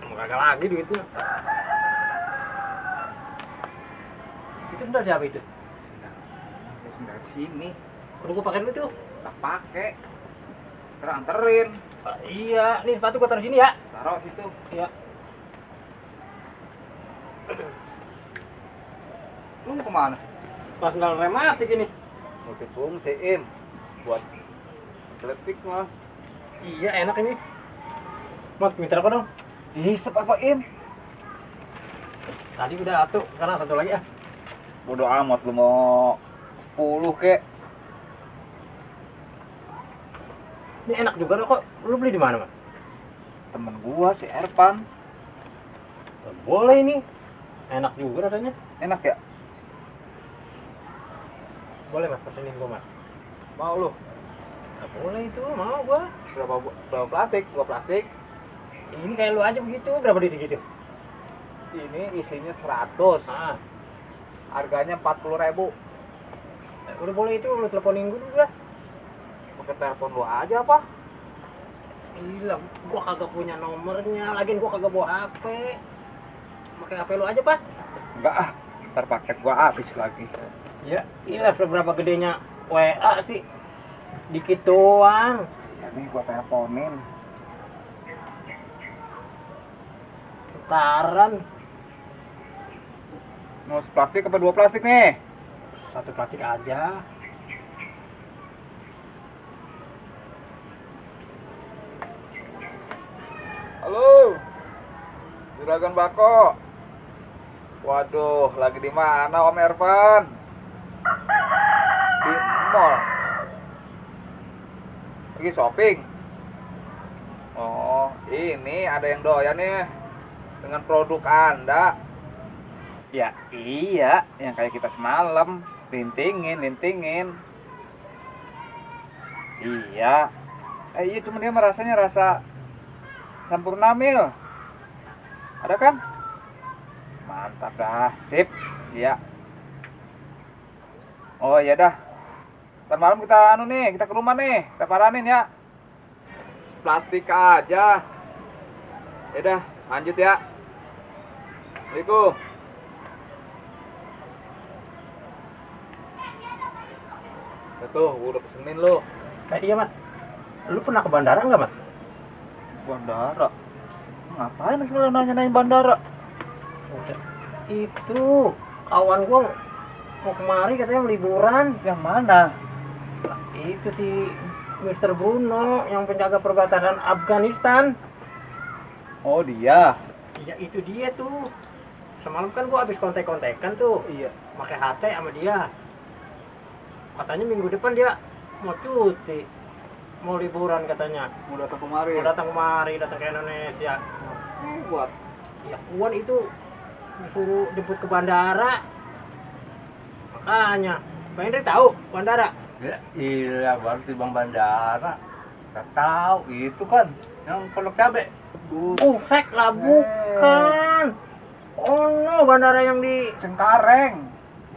[SPEAKER 3] Emang kagak lagi duitnya. Itu bener siapa itu?
[SPEAKER 1] Ya sudah sini,
[SPEAKER 3] Udah gua pakai dulu tuh.
[SPEAKER 1] tak pakai. Ntar anterin,
[SPEAKER 3] Ah, iya, nih sepatu gua taruh sini ya.
[SPEAKER 1] taruh situ.
[SPEAKER 3] Iya.
[SPEAKER 1] Lu mau kemana?
[SPEAKER 3] Pas nggak rematik ini.
[SPEAKER 1] Mau fungsi Im, buat atletik mah.
[SPEAKER 3] Iya, enak ini. Mat, minta apa dong?
[SPEAKER 1] Isep apa Im?
[SPEAKER 3] Tadi udah satu, sekarang satu lagi ah.
[SPEAKER 1] Bodoh amat lu mau 10 kek.
[SPEAKER 3] Ini enak juga loh, kok. Lu beli di mana, Mas?
[SPEAKER 1] Temen gua si Erpan.
[SPEAKER 3] Boleh ini. Enak juga rasanya.
[SPEAKER 1] Enak ya?
[SPEAKER 3] Boleh, Mas, pesenin gua, Mas.
[SPEAKER 1] Mau lu?
[SPEAKER 3] Nah, boleh itu, mau gua.
[SPEAKER 1] Berapa plastik? 2 plastik.
[SPEAKER 3] Ini kayak lu aja begitu, berapa duit segitu?
[SPEAKER 1] Ini isinya 100.
[SPEAKER 3] Ah,
[SPEAKER 1] Harganya 40.000.
[SPEAKER 3] udah boleh itu, lu teleponin gua dulu lah.
[SPEAKER 1] Pakai telepon lu aja apa?
[SPEAKER 3] Gila, gua kagak punya nomornya, lagian gua kagak bawa HP. Pakai HP lu aja, Pak.
[SPEAKER 1] Enggak ah, ntar paket gua habis lagi.
[SPEAKER 3] Ya, gila seberapa gedenya WA sih? Dikit doang.
[SPEAKER 1] Ya nih gua teleponin.
[SPEAKER 3] Setaran.
[SPEAKER 1] Mau seplastik apa 2 plastik nih?
[SPEAKER 3] Satu plastik aja.
[SPEAKER 1] Halo. Juragan Bako. Waduh, lagi di mana Om Ervan? Di mall. Lagi shopping. Oh, ini ada yang doyan nih dengan produk Anda. Ya, iya, yang kayak kita semalam, lintingin. Iya. Iya, cuma dia merasanya rasa Sampurna Mil. Ada kan? Mantap dah, sip. Iya. Oh iya dah. Ntar malam kita kita ke rumah nih, kita paranin ya. Plastik aja. Ya dah, lanjut ya. Assalamualaikum.
[SPEAKER 2] Tuh, gua udah pesenin lo.
[SPEAKER 3] Iya, Mat. Lu pernah ke bandara nggak, Mat?
[SPEAKER 1] Bandara. Ngapain sih lu nanya-nanyain bandara?
[SPEAKER 3] Udah. Itu kawan gua mau kemari katanya liburan.
[SPEAKER 1] Yang mana?
[SPEAKER 3] Itu si Mr. Bruno yang penjaga perbatasan Afghanistan.
[SPEAKER 1] Oh, dia.
[SPEAKER 3] Iya, itu dia tuh. Semalam kan gua habis kontek-kontekan tuh.
[SPEAKER 1] Iya.
[SPEAKER 3] Pakai HT sama dia. Katanya minggu depan dia mau cuti. Mau liburan katanya.
[SPEAKER 1] Mau datang kemari.
[SPEAKER 3] Mau datang kemari, datang ke Indonesia.
[SPEAKER 1] Buat.
[SPEAKER 3] Ya, Kuan itu disuruh jemput ke bandara. Makanya, Pak Hendrik tahu bandara?
[SPEAKER 2] Ya, iya, baru di Bang Bandara. Gak tahu, itu kan yang Pondok Cabe.
[SPEAKER 3] Sek lah, bukan. Oh no, bandara yang di
[SPEAKER 2] Cengkareng.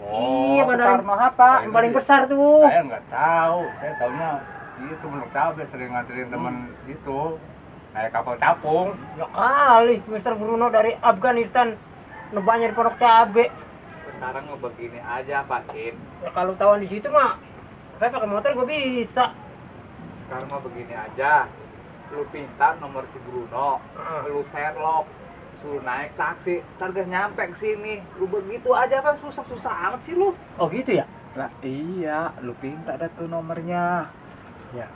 [SPEAKER 3] Iya, bandara
[SPEAKER 2] Soekarno-Hatta.
[SPEAKER 3] yang paling besar tuh.
[SPEAKER 2] Saya nggak tahu, saya taunya itu Pondok Cabe, sering nganterin temen itu naik kapal capung.
[SPEAKER 3] Ya kali, Mr. Bruno dari Afghanistan nebaknya di Pondok Cabe.
[SPEAKER 2] Sekarang mau begini aja Pak Kim.
[SPEAKER 3] Ya kalau tawan di situ mah, saya pakai motor gue bisa.
[SPEAKER 2] Sekarang mau begini aja, lu pinta nomor si Bruno, lu Sherlock, suruh naik taksi, ntar gak nyampe ke sini. Lu begitu aja kan susah-susah amat sih lu.
[SPEAKER 3] Oh gitu ya?
[SPEAKER 1] Lah iya, lu pinta dah tuh nomornya.
[SPEAKER 3] Ya.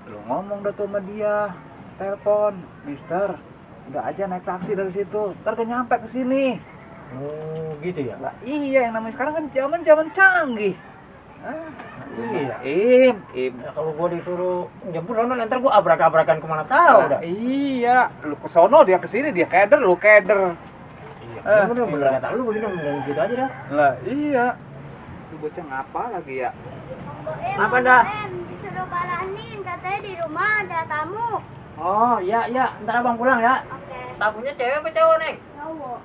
[SPEAKER 1] Lu ngomong dah tuh sama dia. Telepon, Mister. Udah aja naik taksi dari situ. Ntar gak nyampe ke sini.
[SPEAKER 3] Oh gitu ya?
[SPEAKER 1] Lah iya, yang namanya sekarang kan zaman canggih.
[SPEAKER 3] Iya.
[SPEAKER 1] Im.
[SPEAKER 3] Ya, kalau gue disuruh jemput sono, ntar gue abrak-abrakan kemana tahu dah.
[SPEAKER 1] Iya, lu ke sono dia ke sini, dia keder, lu keder.
[SPEAKER 3] Iya, bener kata lu begini, bener gitu aja dah.
[SPEAKER 1] Lah iya. Lu bocah ngapa lagi ya?
[SPEAKER 3] Apa dah?
[SPEAKER 5] Disuruh balanin, katanya di rumah ada tamu.
[SPEAKER 3] Oh iya, ntar abang pulang ya.
[SPEAKER 5] Oke,
[SPEAKER 3] Tamunya cewek apa cowok, Neng?
[SPEAKER 5] cowok.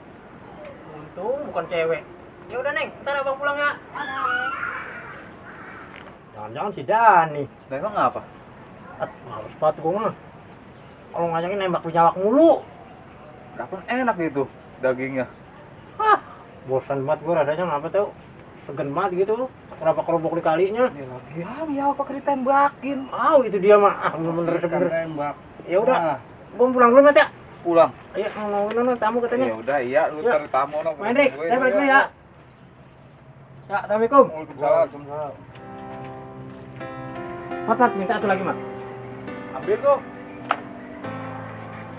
[SPEAKER 3] Untung bukan cewek. Ya udah, Neng, ntar abang pulang ya.
[SPEAKER 5] Oke.
[SPEAKER 3] Jangan-jangan si Dani.
[SPEAKER 1] Lah emang ngapa?
[SPEAKER 3] Males banget gue mah. Kalau ngajakin nembak penyawak mulu.
[SPEAKER 1] Dapet enak itu dagingnya.
[SPEAKER 3] Bosan banget gue radanya, ngapa tau. Segen banget gitu. Kenapa kerupuk di kalinya?
[SPEAKER 1] Ini lagi ya apa ditembakin?
[SPEAKER 3] Itu dia mah. Bener-bener sebenernya.
[SPEAKER 2] Tembak.
[SPEAKER 3] Ya udah, gue pulang dulu Mat ya.
[SPEAKER 1] Pulang.
[SPEAKER 3] Ayo, nungguin tamu katanya.
[SPEAKER 1] Ya udah iya, lu
[SPEAKER 3] Ya.
[SPEAKER 1] cari tamu no.
[SPEAKER 3] Hendrik, saya balik dulu ya. Ya, Assalamualaikum.
[SPEAKER 1] Waalaikumsalam.
[SPEAKER 3] Mat, minta satu lagi, Mat.
[SPEAKER 1] Ambil tuh.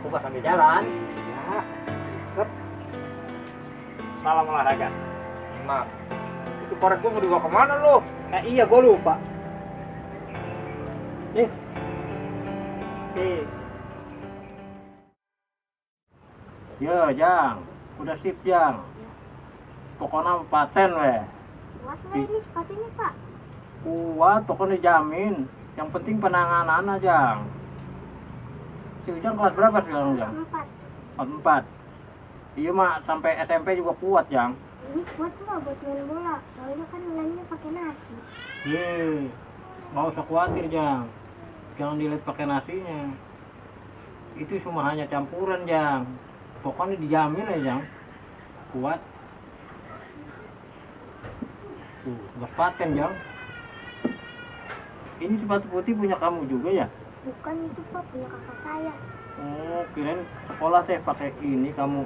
[SPEAKER 3] Buka sambil jalan.
[SPEAKER 1] Ya. Set.
[SPEAKER 3] Salam olahraga.
[SPEAKER 1] Nah. Itu korek gua mau dibawa kemana lu?
[SPEAKER 3] Iya, gue lupa. Nih. Yo, Jang. Udah sip, Jang. Pokoknya paten weh.
[SPEAKER 5] Buat nggak ini sepatunya, Pak?
[SPEAKER 3] Kuat, pokoknya jamin. Yang penting penanganan aja. Si Ujang kelas berapa sekarang, Jang?
[SPEAKER 5] 4.
[SPEAKER 3] Kelas 4. Iya, Mak. Sampai SMP juga kuat, Jang.
[SPEAKER 5] Ini buat nggak buat main bola? Soalnya kan nilainya pakai nasi.
[SPEAKER 3] Nggak usah khawatir, Jang. Jangan dilihat pakai nasinya. Itu cuma hanya campuran, Jang. Pokoknya dijamin ya, Jang. Kuat. Tuh, nggak paten, Jang. Ini sepatu putih punya kamu juga ya?
[SPEAKER 5] Bukan itu, Pak, punya kakak saya.
[SPEAKER 3] Oh, kirain sekolah saya pakai ini kamu.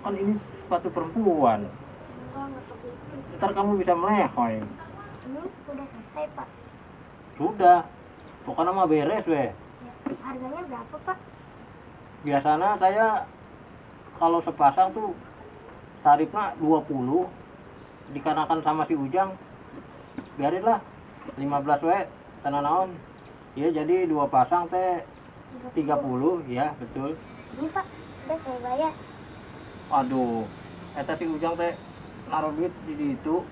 [SPEAKER 3] Kan ini sepatu perempuan.
[SPEAKER 5] Nggak pakai itu.
[SPEAKER 3] Ntar kamu bisa melehoi.
[SPEAKER 5] Ini udah selesai, Pak.
[SPEAKER 3] Sudah. Pokoknya mah beres, weh.
[SPEAKER 5] Ya. Harganya berapa, Pak?
[SPEAKER 3] Biasanya saya kalau sepasang tuh tarifnya 20. Dikarenakan sama si Ujang. Biarinlah 15 weh. Tanah naon. Ya jadi 2 pasang teh 30, ya betul.
[SPEAKER 5] Ini, Pak, udah saya bayar.
[SPEAKER 3] Aduh, eta si Ujang teh naruh duit di situ.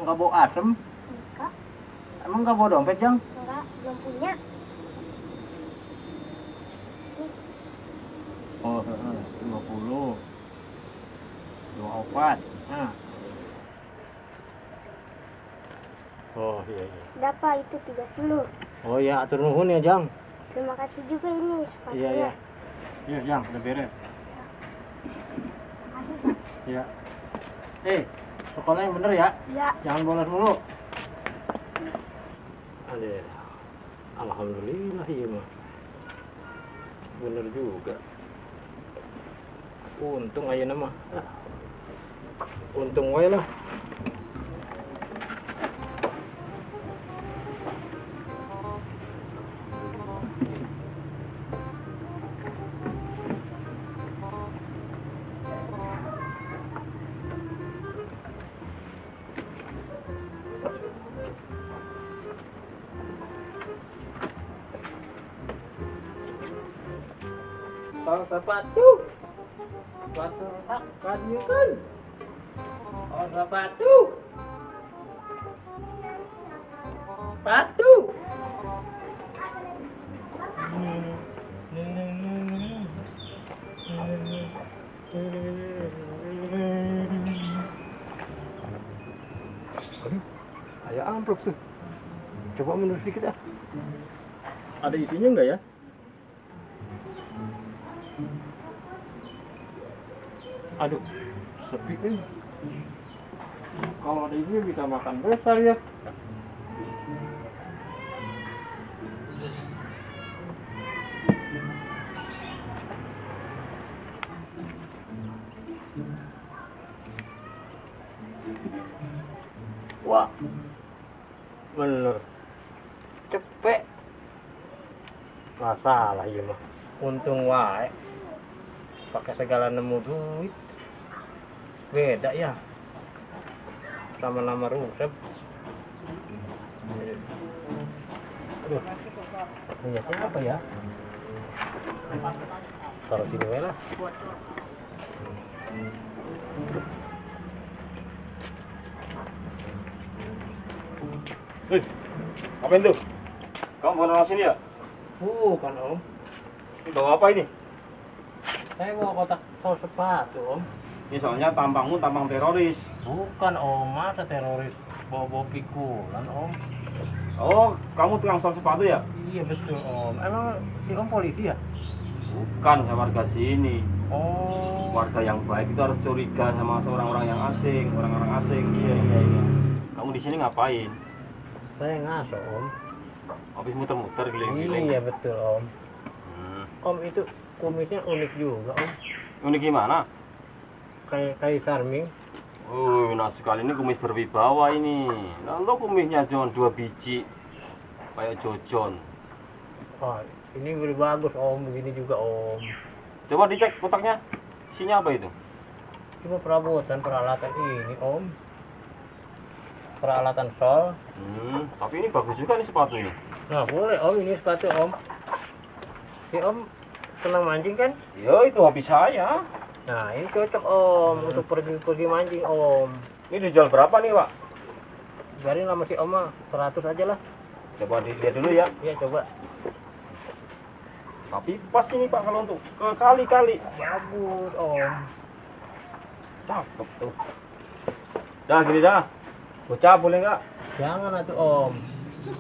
[SPEAKER 3] Enggak bawa asem.
[SPEAKER 5] Enggak,
[SPEAKER 3] Emang enggak bawa dompet, Jang?
[SPEAKER 5] enggak, belum punya.
[SPEAKER 3] Oh, 20. 24. Nah. Oh, iya.
[SPEAKER 5] Udah, Pak, itu 30.
[SPEAKER 3] Oh ya, atur nuhun ya, Jang.
[SPEAKER 5] Terima kasih juga ini sepatunya.
[SPEAKER 3] Iya. Iya, Jang, udah beres.
[SPEAKER 5] Makasih, Pak.
[SPEAKER 3] Iya. Sekolah yang bener ya.
[SPEAKER 5] Ya.
[SPEAKER 3] Jangan bolos mulu. Ada. Alhamdulillah iya mah. Bener juga. Untung aja nama. Untung wae lah. Tong sepatu. Sepatu tak kadieukeun. Oh sepatu. Sepatu.
[SPEAKER 2] Aduh, ada amplop tuh. Coba mundur sedikit ah.
[SPEAKER 3] Ada isinya enggak ya? Aduh, sepi nih. Kalau ada ini bisa makan besar ya. Wah, bener. Cepet. Masalah ya mah. Untung wae. Pakai segala nemu duit. Beda ya. Sama-sama rusep. Aduh. Punya siapa ya? Taruh sini wae lah.
[SPEAKER 4] Hei, ngapain tuh? Kamu bukan orang sini ya?
[SPEAKER 3] Bukan om.
[SPEAKER 4] Bawa apa ini?
[SPEAKER 3] Saya bawa kotak sol sepatu om.
[SPEAKER 4] Ini soalnya tampangmu tampang teroris.
[SPEAKER 3] Bukan om, masa teroris bawa-bawa pikulan om.
[SPEAKER 4] Oh, kamu tukang sol sepatu ya?
[SPEAKER 3] Iya betul om. Emang si om polisi ya?
[SPEAKER 4] Bukan, saya warga sini.
[SPEAKER 3] Oh.
[SPEAKER 4] Warga yang baik itu harus curiga sama orang-orang yang asing, orang-orang asing.
[SPEAKER 3] Iya iya iya.
[SPEAKER 4] Kamu di sini ngapain?
[SPEAKER 3] Saya ngaso om.
[SPEAKER 4] Habis muter-muter keliling-keliling.
[SPEAKER 3] Iya betul om.
[SPEAKER 4] Hmm.
[SPEAKER 3] Om itu kumisnya unik juga om.
[SPEAKER 4] Unik gimana?
[SPEAKER 3] Kayak Kaisar Ming.
[SPEAKER 4] Nah sekali ini kumis berwibawa ini. Nah, lo kumisnya cuma 2 biji. Kayak Jojon.
[SPEAKER 3] Oh, ini lebih bagus om, begini juga om.
[SPEAKER 4] Coba dicek kotaknya. Isinya apa itu?
[SPEAKER 3] Cuma perabotan peralatan ini om. Peralatan sol.
[SPEAKER 4] Tapi ini bagus juga nih sepatu ini.
[SPEAKER 3] Nah boleh om, ini sepatu om. Si om senang mancing kan?
[SPEAKER 4] Ya itu hobi saya.
[SPEAKER 3] Nah ini cocok om untuk pergi mancing om.
[SPEAKER 4] Ini dijual berapa nih Pak?
[SPEAKER 3] Biarin sama si om mah 100 aja lah.
[SPEAKER 4] Coba dilihat dulu ya.
[SPEAKER 3] Iya coba.
[SPEAKER 4] Tapi pas ini Pak kalau untuk ke kali-kali.
[SPEAKER 3] Bagus om.
[SPEAKER 4] Cakep tuh. Dah gini dah. Bocah boleh nggak?
[SPEAKER 3] Jangan atuh om.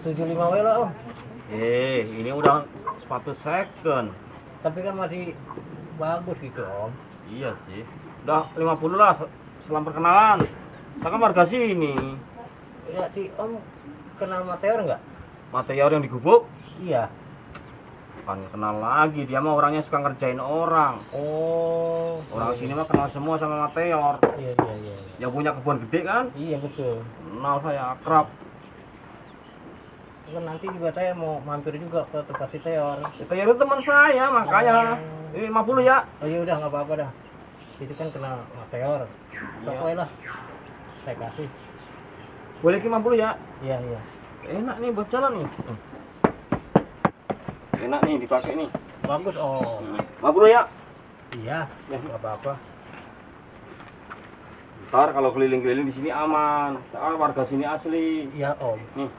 [SPEAKER 3] 75 we lah om.
[SPEAKER 4] Ini udah sepatu second.
[SPEAKER 3] Tapi kan masih bagus gitu om.
[SPEAKER 4] Iya sih. Udah 50 lah selam perkenalan. Saya kan warga sini.
[SPEAKER 3] Ya si om kenal Mateor nggak?
[SPEAKER 4] Mateor yang digubuk?
[SPEAKER 3] Iya.
[SPEAKER 4] Bukan kenal lagi, dia mah orangnya suka ngerjain orang.
[SPEAKER 3] Oh.
[SPEAKER 4] Orang sini mah kenal semua sama Mateor.
[SPEAKER 3] Iya iya iya.
[SPEAKER 4] Yang punya kebun gede kan?
[SPEAKER 3] Iya betul.
[SPEAKER 4] Kenal saya akrab.
[SPEAKER 3] Kan nanti juga saya mau mampir juga ke tempat si Teor.
[SPEAKER 4] Teor itu teman saya, makanya. Ini 50 ya.
[SPEAKER 3] Oh iya udah nggak apa-apa dah. Itu kan kenal Mas Teor.
[SPEAKER 4] Iya.
[SPEAKER 3] Pokoknya lah. Saya kasih.
[SPEAKER 4] Boleh 50 ya.
[SPEAKER 3] Iya iya.
[SPEAKER 4] Enak nih buat jalan nih. Enak nih dipakai nih.
[SPEAKER 3] Bagus om.
[SPEAKER 4] 50 ya.
[SPEAKER 3] Iya.
[SPEAKER 4] Ya.
[SPEAKER 3] Nggak apa-apa.
[SPEAKER 4] Ntar kalau keliling-keliling di sini aman. Soalnya warga sini asli.
[SPEAKER 3] Iya om.
[SPEAKER 4] Nih.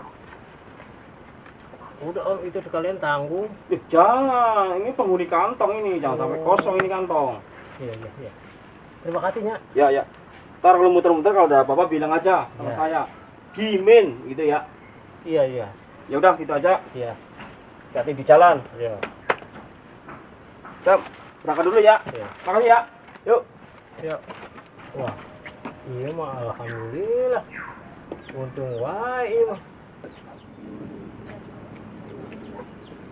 [SPEAKER 3] Udah om itu sekalian tanggung.
[SPEAKER 4] Jangan, ini penghuni kantong ini, jangan sampai kosong ini kantong.
[SPEAKER 3] Iya iya iya. Terima kasihnya.
[SPEAKER 4] Ya ya. Ntar kalau muter-muter kalau ada apa-apa bilang aja sama
[SPEAKER 3] Ya.
[SPEAKER 4] saya. Gimin gitu ya.
[SPEAKER 3] Iya iya.
[SPEAKER 4] Ya udah gitu aja.
[SPEAKER 3] Iya.
[SPEAKER 4] Hati di jalan.
[SPEAKER 3] Iya.
[SPEAKER 4] Sam, berangkat dulu ya.
[SPEAKER 3] Iya.
[SPEAKER 4] Makasih ya. Yuk.
[SPEAKER 3] Iya. Wah. Iya mah alhamdulillah. Untung wae mah.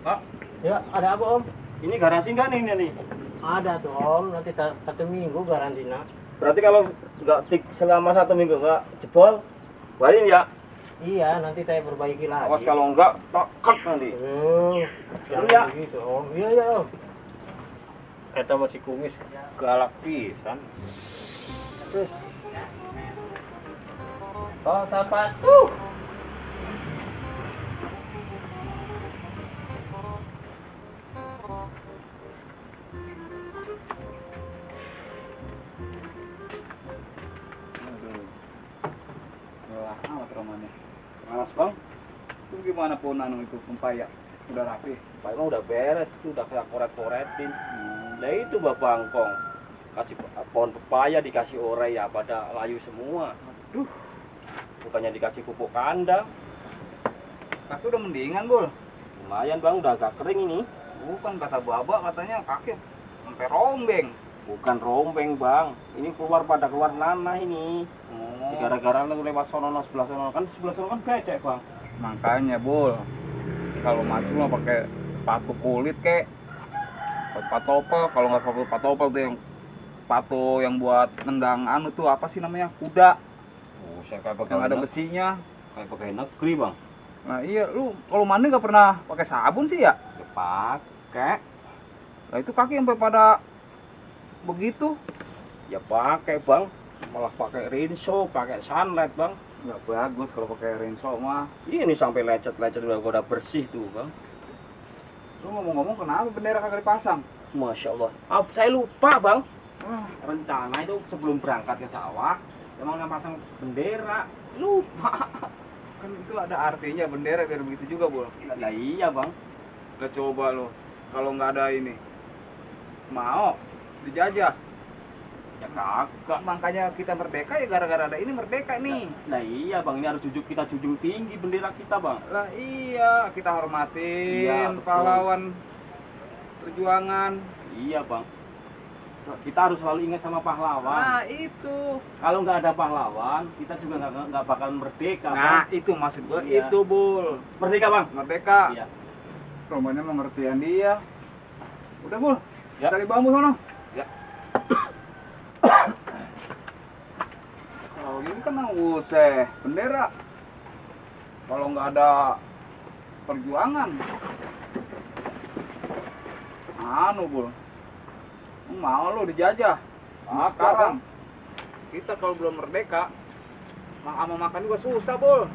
[SPEAKER 4] Pak,
[SPEAKER 3] Ya, ada apa Om?
[SPEAKER 4] ini garasi nggak nih?
[SPEAKER 3] Ada tuh Om, nanti 1 minggu garansinya.
[SPEAKER 4] Berarti kalau nggak selama 1 minggu nggak jebol, balikin ya.
[SPEAKER 3] Iya, nanti saya perbaiki lagi.
[SPEAKER 4] Awas kalau nggak, tak nanti.
[SPEAKER 3] Jangan
[SPEAKER 4] ya.
[SPEAKER 3] begitu Om. Iya Om. Kita masih kumis.
[SPEAKER 4] Galak pisan.
[SPEAKER 3] Terus. Oh, sepatu.
[SPEAKER 1] Wah, amat romannya.
[SPEAKER 4] Mas bang,
[SPEAKER 1] Itu gimana pun anu itu pempaya? Udah rapi.
[SPEAKER 4] Pak emang udah beres, itu udah saya koret-koretin. Nah itu Bapak Angkong, kasih pohon pepaya dikasih orei ya pada layu semua.
[SPEAKER 1] Aduh,
[SPEAKER 4] Bukannya dikasih pupuk kandang.
[SPEAKER 1] kaki udah mendingan, Bul.
[SPEAKER 4] Lumayan bang, udah agak kering ini.
[SPEAKER 1] Bukan kata Baba katanya kaki sampai rombeng.
[SPEAKER 4] Bukan rombeng bang, ini pada keluar nanah ini.
[SPEAKER 1] Oh.
[SPEAKER 4] Gara-gara lu lewat sono sebelah sono kan becek bang.
[SPEAKER 1] Makanya, Bul. Kalau maju mah pakai sepatu kulit kek. Patopel, kalau nggak sepatu patopel tuh yang sepatu yang buat nendang anu tuh apa sih namanya? Kuda.
[SPEAKER 4] Saya kayak
[SPEAKER 1] Yang ada besinya.
[SPEAKER 4] kayak pegawai negeri bang.
[SPEAKER 1] Nah iya, lu kalau mandi nggak pernah pakai sabun sih ya?
[SPEAKER 4] Ya pakai,
[SPEAKER 1] Nah itu kaki sampai pada begitu.
[SPEAKER 4] ya pakai bang. Malah pakai rinso, pakai sunlight bang.
[SPEAKER 1] Nggak bagus kalau pakai rinso mah.
[SPEAKER 4] Ini sampai lecet-lecet udah bersih tuh bang.
[SPEAKER 1] Lu ngomong-ngomong kenapa bendera kagak dipasang?
[SPEAKER 4] Masya Allah. Saya lupa bang.
[SPEAKER 1] Ah,
[SPEAKER 4] Rencana itu sebelum berangkat ke sawah, emang yang pasang bendera. Lupa.
[SPEAKER 1] kan itu ada artinya bendera biar begitu juga, Bul.
[SPEAKER 4] Lah iya bang.
[SPEAKER 1] Udah coba lu. Kalau nggak ada ini, mau dijajah.
[SPEAKER 4] Ya kagak.
[SPEAKER 1] Makanya kita merdeka ya gara-gara ada ini merdeka nih.
[SPEAKER 4] Nah iya bang, ini harus kita junjung tinggi bendera kita bang.
[SPEAKER 1] Lah iya, kita
[SPEAKER 4] Iya,
[SPEAKER 1] hormatin
[SPEAKER 4] betul.
[SPEAKER 1] pahlawan perjuangan.
[SPEAKER 4] Iya bang. Kita harus selalu ingat sama pahlawan.
[SPEAKER 1] Nah, itu.
[SPEAKER 4] Kalau nggak ada pahlawan, kita juga nggak bakal merdeka.
[SPEAKER 1] Nah,
[SPEAKER 4] Bang.
[SPEAKER 1] itu maksud gua,
[SPEAKER 4] Iya.
[SPEAKER 1] itu, Bul.
[SPEAKER 4] Merdeka bang.
[SPEAKER 1] Merdeka.
[SPEAKER 4] Iya.
[SPEAKER 1] Romanya mengertian dia. Udah, Bul.
[SPEAKER 4] Ya.
[SPEAKER 1] Cari bambu sono.
[SPEAKER 4] Ya.
[SPEAKER 1] Kalau gini kan usah bendera. Kalau nggak ada perjuangan, anu, Bul. Mau lu dijajah.
[SPEAKER 4] Apa,
[SPEAKER 1] Sekarang kita kalau belum merdeka, sama makan juga susah, Bul.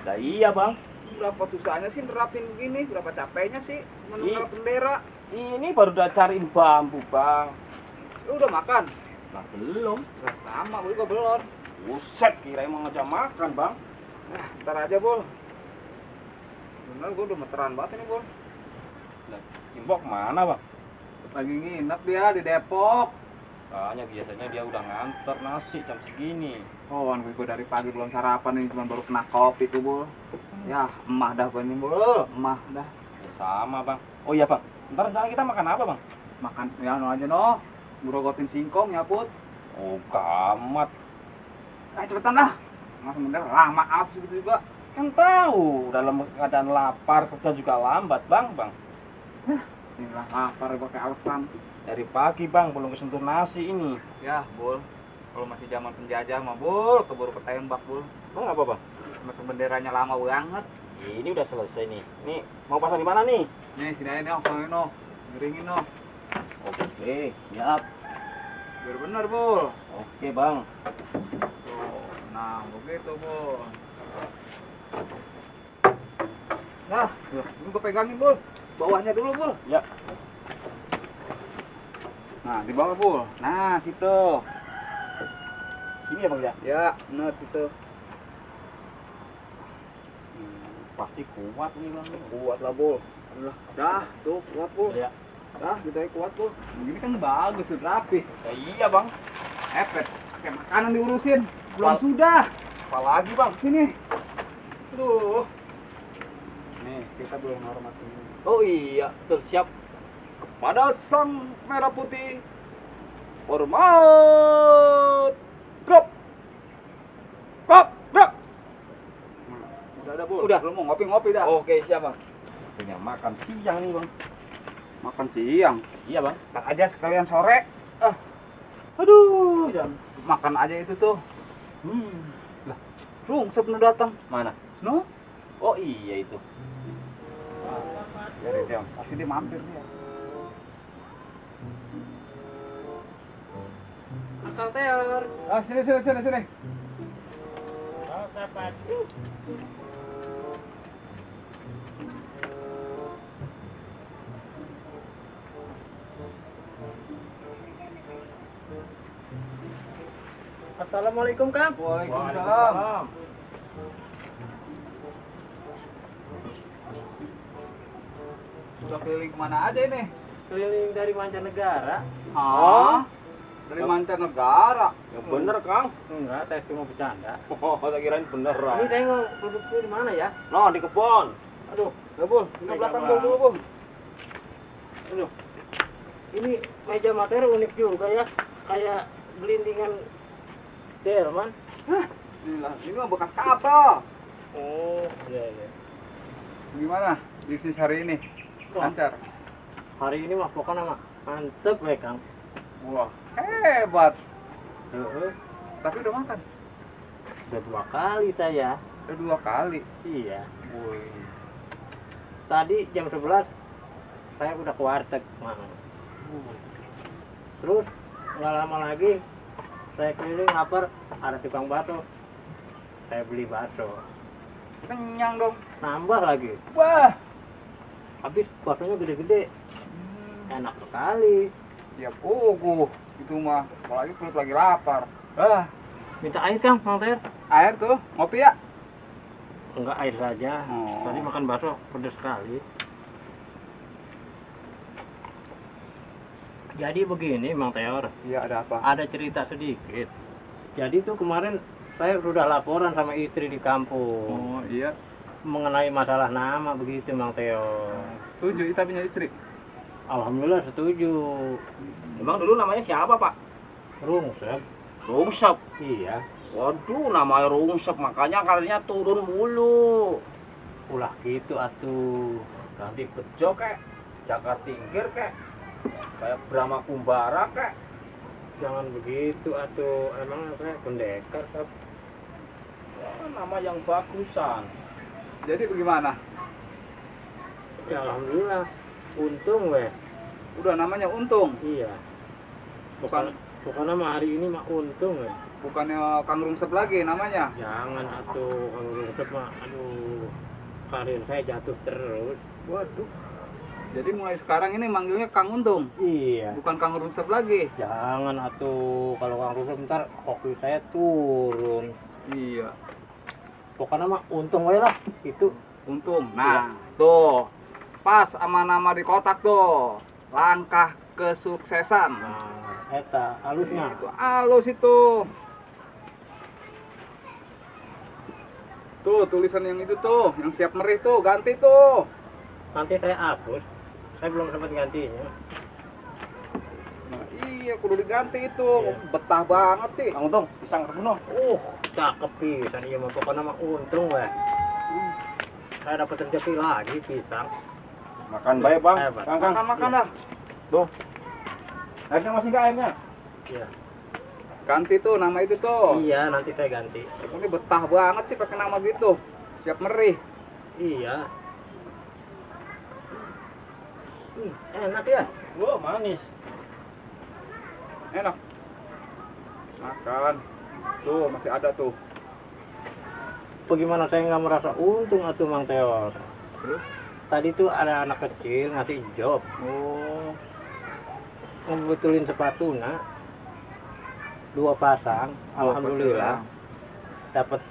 [SPEAKER 4] Nah iya bang.
[SPEAKER 1] Berapa susahnya sih nerapin begini, berapa capeknya sih menunggu bendera.
[SPEAKER 4] Ini baru udah cariin bambu bang.
[SPEAKER 1] Lu udah makan?
[SPEAKER 4] Nah belum.
[SPEAKER 1] Nah, sama, gue juga belum.
[SPEAKER 4] Buset, kira mau ngajak makan bang.
[SPEAKER 1] Nah, ntar aja, Bul. Bener, gue udah meteran banget ini, Bul.
[SPEAKER 4] Imbok mana bang?
[SPEAKER 1] Lagi nginep dia di Depok.
[SPEAKER 4] Soalnya biasanya dia udah nganter nasi jam segini.
[SPEAKER 1] Oh, gue dari pagi belum sarapan nih, cuma baru kena kopi tuh, Bul. Ya, emah dah gue nih, Bul. Emah dah.
[SPEAKER 4] Ya sama bang. Oh iya bang. Ntar rencana kita makan apa bang?
[SPEAKER 1] Makan, ya no aja no. Gurogotin singkong, nyaput.
[SPEAKER 4] Oh kamat.
[SPEAKER 1] Cepetan dah. Mas bener, lama amat segitu juga.
[SPEAKER 4] Kan tahu dalam keadaan lapar kerja juga lambat bang.
[SPEAKER 1] Inilah lapar pakai alasan.
[SPEAKER 4] Dari pagi bang belum kesentuh nasi ini.
[SPEAKER 1] Ya, Bul. Kalau masih zaman penjajah mah, Bul, keburu ketembak, Bul.
[SPEAKER 4] Bang apa bang?
[SPEAKER 1] Masuk benderanya lama banget.
[SPEAKER 4] Ini udah selesai nih. Nih mau pasang di mana nih?
[SPEAKER 1] Nih, sini aja nih, soalnya no. Miringin no.
[SPEAKER 4] Oke, siap.
[SPEAKER 1] Biar bener, Bul.
[SPEAKER 4] Oke bang.
[SPEAKER 1] Tuh, nah begitu, Bul. Nah, ini gue pegangin, Bul. Bawahnya dulu, Bul.
[SPEAKER 4] Ya.
[SPEAKER 1] Nah, di bawah, Bul. Nah, situ.
[SPEAKER 4] Ini ya bang ya.
[SPEAKER 1] Ya, bener situ.
[SPEAKER 4] Pasti kuat nih bang.
[SPEAKER 1] Kuat lah, Bul. Dah, tuh kuat, Bul.
[SPEAKER 4] Ya.
[SPEAKER 1] Dah, kita kuat, Bul. Begini kan bagus, sudah rapi.
[SPEAKER 4] Ya iya bang.
[SPEAKER 1] Epet, pakai makanan diurusin. Belum
[SPEAKER 4] Wal-
[SPEAKER 1] sudah.
[SPEAKER 4] Apalagi bang.
[SPEAKER 1] Sini. Aduh. Nih, kita belum hormatin.
[SPEAKER 4] Oh iya, betul siap.
[SPEAKER 1] Pada sang merah putih. Hormat. Drop. Drop, drop. Udah ada, Bu.
[SPEAKER 4] Udah.
[SPEAKER 1] Belum mau ngopi-ngopi dah.
[SPEAKER 4] Oke siap bang. Waktunya makan siang nih bang.
[SPEAKER 1] Makan siang.
[SPEAKER 4] Iya bang.
[SPEAKER 1] Tak aja sekalian sore.
[SPEAKER 4] Aduh, jam.
[SPEAKER 1] Makan aja itu tuh.
[SPEAKER 4] Hmm.
[SPEAKER 1] Rungsep nu datang.
[SPEAKER 4] Mana?
[SPEAKER 1] No?
[SPEAKER 4] Oh iya itu.
[SPEAKER 1] Biarin dia. Pasti dia mampir dia.
[SPEAKER 3] Akang Teor.
[SPEAKER 1] Ah, sini.
[SPEAKER 3] Oh, kapan? Assalamualaikum, Kang.
[SPEAKER 1] Waalaikumsalam. Udah keliling kemana aja ini?
[SPEAKER 3] Keliling dari mancanegara.
[SPEAKER 1] Hah? Dari mancanegara.
[SPEAKER 4] Ya bener Kang.
[SPEAKER 3] Enggak, saya cuma bercanda.
[SPEAKER 4] Oh, tak kirain bener.
[SPEAKER 3] Ini saya mau duduk di mana ya?
[SPEAKER 4] Nah, di kebun.
[SPEAKER 3] Aduh,
[SPEAKER 1] Bul,
[SPEAKER 3] Ke belakang dulu,
[SPEAKER 1] Bul.
[SPEAKER 3] aduh. Ini meja materi unik juga ya. Kayak gelindingan delman.
[SPEAKER 1] Inilah, ini mah bekas kapal.
[SPEAKER 3] Oh, iya.
[SPEAKER 1] Gimana bisnis hari ini?
[SPEAKER 3] Wah.
[SPEAKER 1] Lancar.
[SPEAKER 3] Hari ini mah pokoknya mah mantep ya, Kang.
[SPEAKER 1] Wah, hebat.
[SPEAKER 3] Heeh.
[SPEAKER 1] Tapi udah makan.
[SPEAKER 3] Udah 2 kali saya.
[SPEAKER 1] Udah 2 kali.
[SPEAKER 3] Iya.
[SPEAKER 1] Wih.
[SPEAKER 3] Tadi jam 11 saya udah ke warteg, Mang. Terus nggak lama lagi saya keliling lapar, ada tukang bakso. Saya beli bakso.
[SPEAKER 1] Kenyang dong.
[SPEAKER 3] Nambah lagi.
[SPEAKER 1] Wah.
[SPEAKER 3] Habis baksonya gede-gede. Enak sekali.
[SPEAKER 1] Ya puguh. Itu mah, apalagi perut lagi lapar. Ah,
[SPEAKER 3] Minta air, Kang, Mang Ter?
[SPEAKER 1] air tuh, ngopi ya?
[SPEAKER 3] Enggak, air saja.
[SPEAKER 1] Oh.
[SPEAKER 3] Tadi makan bakso pedes sekali. Jadi begini, Mang Teor.
[SPEAKER 1] Iya, ada apa?
[SPEAKER 3] Ada cerita sedikit. Jadi tuh kemarin saya sudah laporan sama istri di kampung
[SPEAKER 1] Oh, iya.
[SPEAKER 3] mengenai masalah nama begitu, Mang Teo.
[SPEAKER 1] Setuju, kita punya istri.
[SPEAKER 3] Alhamdulillah setuju.
[SPEAKER 4] Emang dulu namanya siapa Pak?
[SPEAKER 3] Rungsep.
[SPEAKER 4] Rungsep.
[SPEAKER 3] Iya.
[SPEAKER 4] Waduh, namanya Rungsep makanya karirnya turun mulu.
[SPEAKER 3] Ulah gitu atuh.
[SPEAKER 4] Ganti bejo kek, Jakar Tingkir kek, kayak Brahma Kumbara kek.
[SPEAKER 3] Jangan begitu atuh. Emang saya pendekar, Kak.
[SPEAKER 4] Wah, nama yang bagusan.
[SPEAKER 1] Jadi bagaimana?
[SPEAKER 3] Ya alhamdulillah. Untung weh.
[SPEAKER 1] Udah namanya Untung.
[SPEAKER 3] Iya.
[SPEAKER 1] Bukan
[SPEAKER 3] Bukan nama hari ini mah untung weh.
[SPEAKER 1] bukannya Kang Rungsep lagi namanya.
[SPEAKER 3] Jangan atuh kalau Rungsep mah aduh. Karir saya jatuh terus.
[SPEAKER 1] Waduh. Jadi mulai sekarang ini manggilnya Kang Untung,
[SPEAKER 3] Iya.
[SPEAKER 1] bukan Kang Rungsep lagi.
[SPEAKER 3] Jangan atuh, kalau Kang Rungsep ntar hoki saya turun.
[SPEAKER 1] Iya,
[SPEAKER 3] Pokoknya mah untung wae lah itu.
[SPEAKER 1] Untung. Nah, tuh. Pas sama nama di kotak tuh. Langkah kesuksesan.
[SPEAKER 3] Nah, eta halusnya.
[SPEAKER 1] Itu halus itu. Tuh, tulisan yang itu tuh, yang siap merih tuh, ganti tuh.
[SPEAKER 3] Nanti saya hapus. Saya belum sempat gantinya.
[SPEAKER 1] Nah, iya, kudu diganti itu.
[SPEAKER 3] Iya.
[SPEAKER 1] Betah banget sih.
[SPEAKER 4] Kang Untung, pisang rebuno.
[SPEAKER 3] Cakep pisan iya mah pokoknya mah untung wae. Saya dapat rezeki lagi pisang.
[SPEAKER 4] Makan baik Bang.
[SPEAKER 3] Hebat.
[SPEAKER 4] Kang.
[SPEAKER 1] Makan-makan dah.
[SPEAKER 4] Tuh. Airnya masih nggak airnya?
[SPEAKER 3] Iya.
[SPEAKER 1] Ganti tuh nama itu tuh.
[SPEAKER 3] Iya, nanti saya ganti.
[SPEAKER 1] Ini betah banget sih pakai nama gitu. Siap merih.
[SPEAKER 3] Iya. Enak ya.
[SPEAKER 4] Wah, manis.
[SPEAKER 1] Enak. Makan. Tuh, masih ada tuh.
[SPEAKER 3] Bagaimana saya nggak merasa untung atuh Mang Teor?
[SPEAKER 1] Terus?
[SPEAKER 3] Tadi tuh ada anak kecil ngasih job.
[SPEAKER 1] Oh,
[SPEAKER 3] Ngebetulin sepatuna 2 pasang. Alhamdulillah. Dapat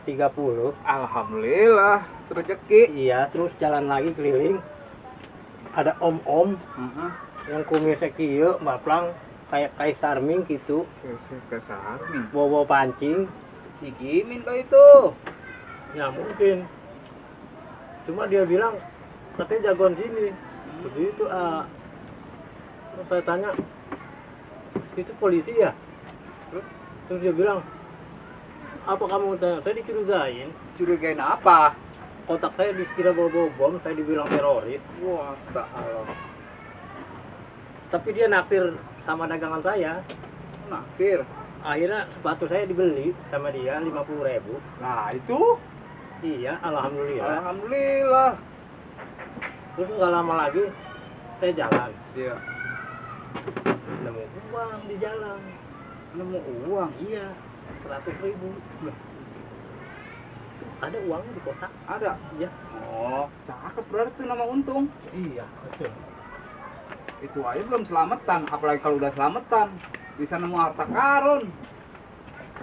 [SPEAKER 3] 30.
[SPEAKER 1] alhamdulillah. Rezeki.
[SPEAKER 3] Iya, terus jalan lagi keliling. Ada om-om yang kumisnya kieu, mbaplang kayak kaisar ming gitu,
[SPEAKER 1] Kesar nih.
[SPEAKER 3] bawa pancing.
[SPEAKER 1] Si Kimin kau itu.
[SPEAKER 3] Ya mungkin. Cuma dia bilang katanya jagoan sini. Begitu Terus saya tanya, itu polisi ya? Terus dia bilang, apa kamu tanya? Saya dicurigain.
[SPEAKER 1] Curigain apa?
[SPEAKER 3] kotak saya dikira bawa bom, saya dibilang teroris.
[SPEAKER 1] Wah, salah.
[SPEAKER 3] Tapi dia naksir sama dagangan saya.
[SPEAKER 1] Naksir.
[SPEAKER 3] Akhirnya sepatu saya dibeli sama dia 50.000.
[SPEAKER 1] Nah, itu.
[SPEAKER 3] Iya, alhamdulillah.
[SPEAKER 1] Alhamdulillah.
[SPEAKER 3] Terus nggak lama lagi saya jalan,
[SPEAKER 1] Iya.
[SPEAKER 3] nemu uang di jalan.
[SPEAKER 1] Nemu uang.
[SPEAKER 3] Iya, 100.000. Loh, ada uangnya di kotak.
[SPEAKER 1] Ada.
[SPEAKER 3] Iya.
[SPEAKER 1] Oh, cakep berarti nama untung.
[SPEAKER 3] Iya, betul.
[SPEAKER 1] Itu aja belum selamatan, apalagi kalau udah selamatan bisa nemu harta karun.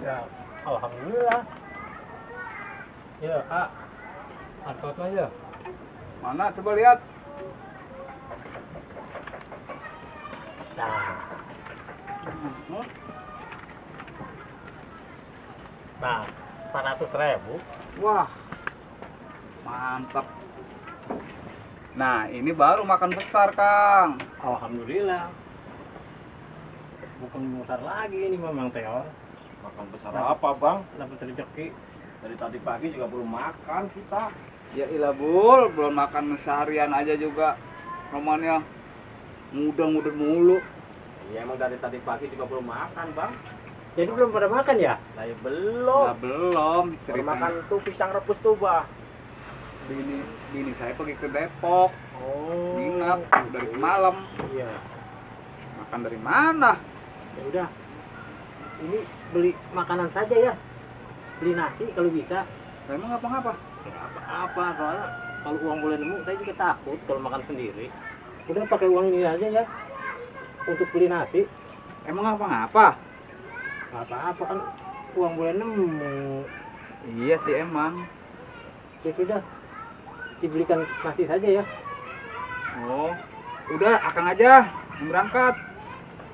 [SPEAKER 3] Ya, alhamdulillah. Ya, angkot aja.
[SPEAKER 1] Mana coba lihat.
[SPEAKER 3] Nah, nah, 100.000.
[SPEAKER 1] Wah, mantap. Nah, ini baru makan besar, Kang.
[SPEAKER 3] Alhamdulillah. Bukan mutar lagi ini memang teor.
[SPEAKER 4] Makan besar apa bang?
[SPEAKER 3] Dapat rezeki.
[SPEAKER 4] Dari tadi pagi juga belum makan kita.
[SPEAKER 1] Ya ilah Bul, belum makan seharian aja juga. Romannya mudah-mudah mulu.
[SPEAKER 4] Iya emang dari tadi pagi juga belum makan bang.
[SPEAKER 3] Jadi belum pada makan ya?
[SPEAKER 4] Saya belum.
[SPEAKER 1] Nah, belum.
[SPEAKER 4] Baru
[SPEAKER 1] Ceritanya.
[SPEAKER 4] makan tuh pisang rebus tuh bang.
[SPEAKER 1] Bini saya pergi ke Depok.
[SPEAKER 3] Oh.
[SPEAKER 1] Nginap dari semalam.
[SPEAKER 3] Iya.
[SPEAKER 1] Makan dari mana?
[SPEAKER 3] Ya udah. Ini beli makanan saja ya. Beli nasi kalau bisa.
[SPEAKER 1] Emang ngapa-ngapa?
[SPEAKER 3] Nggak apa-apa, soalnya kalau uang boleh nemu, saya juga takut kalau makan sendiri. Udah pakai uang ini aja ya. Untuk beli nasi.
[SPEAKER 1] Emang ngapa-ngapa?
[SPEAKER 3] Nggak apa-apa kan uang boleh nemu.
[SPEAKER 1] Iya sih emang.
[SPEAKER 3] Ya sudah. Dibelikan nasi saja ya.
[SPEAKER 1] Oh, udah akang aja yang berangkat.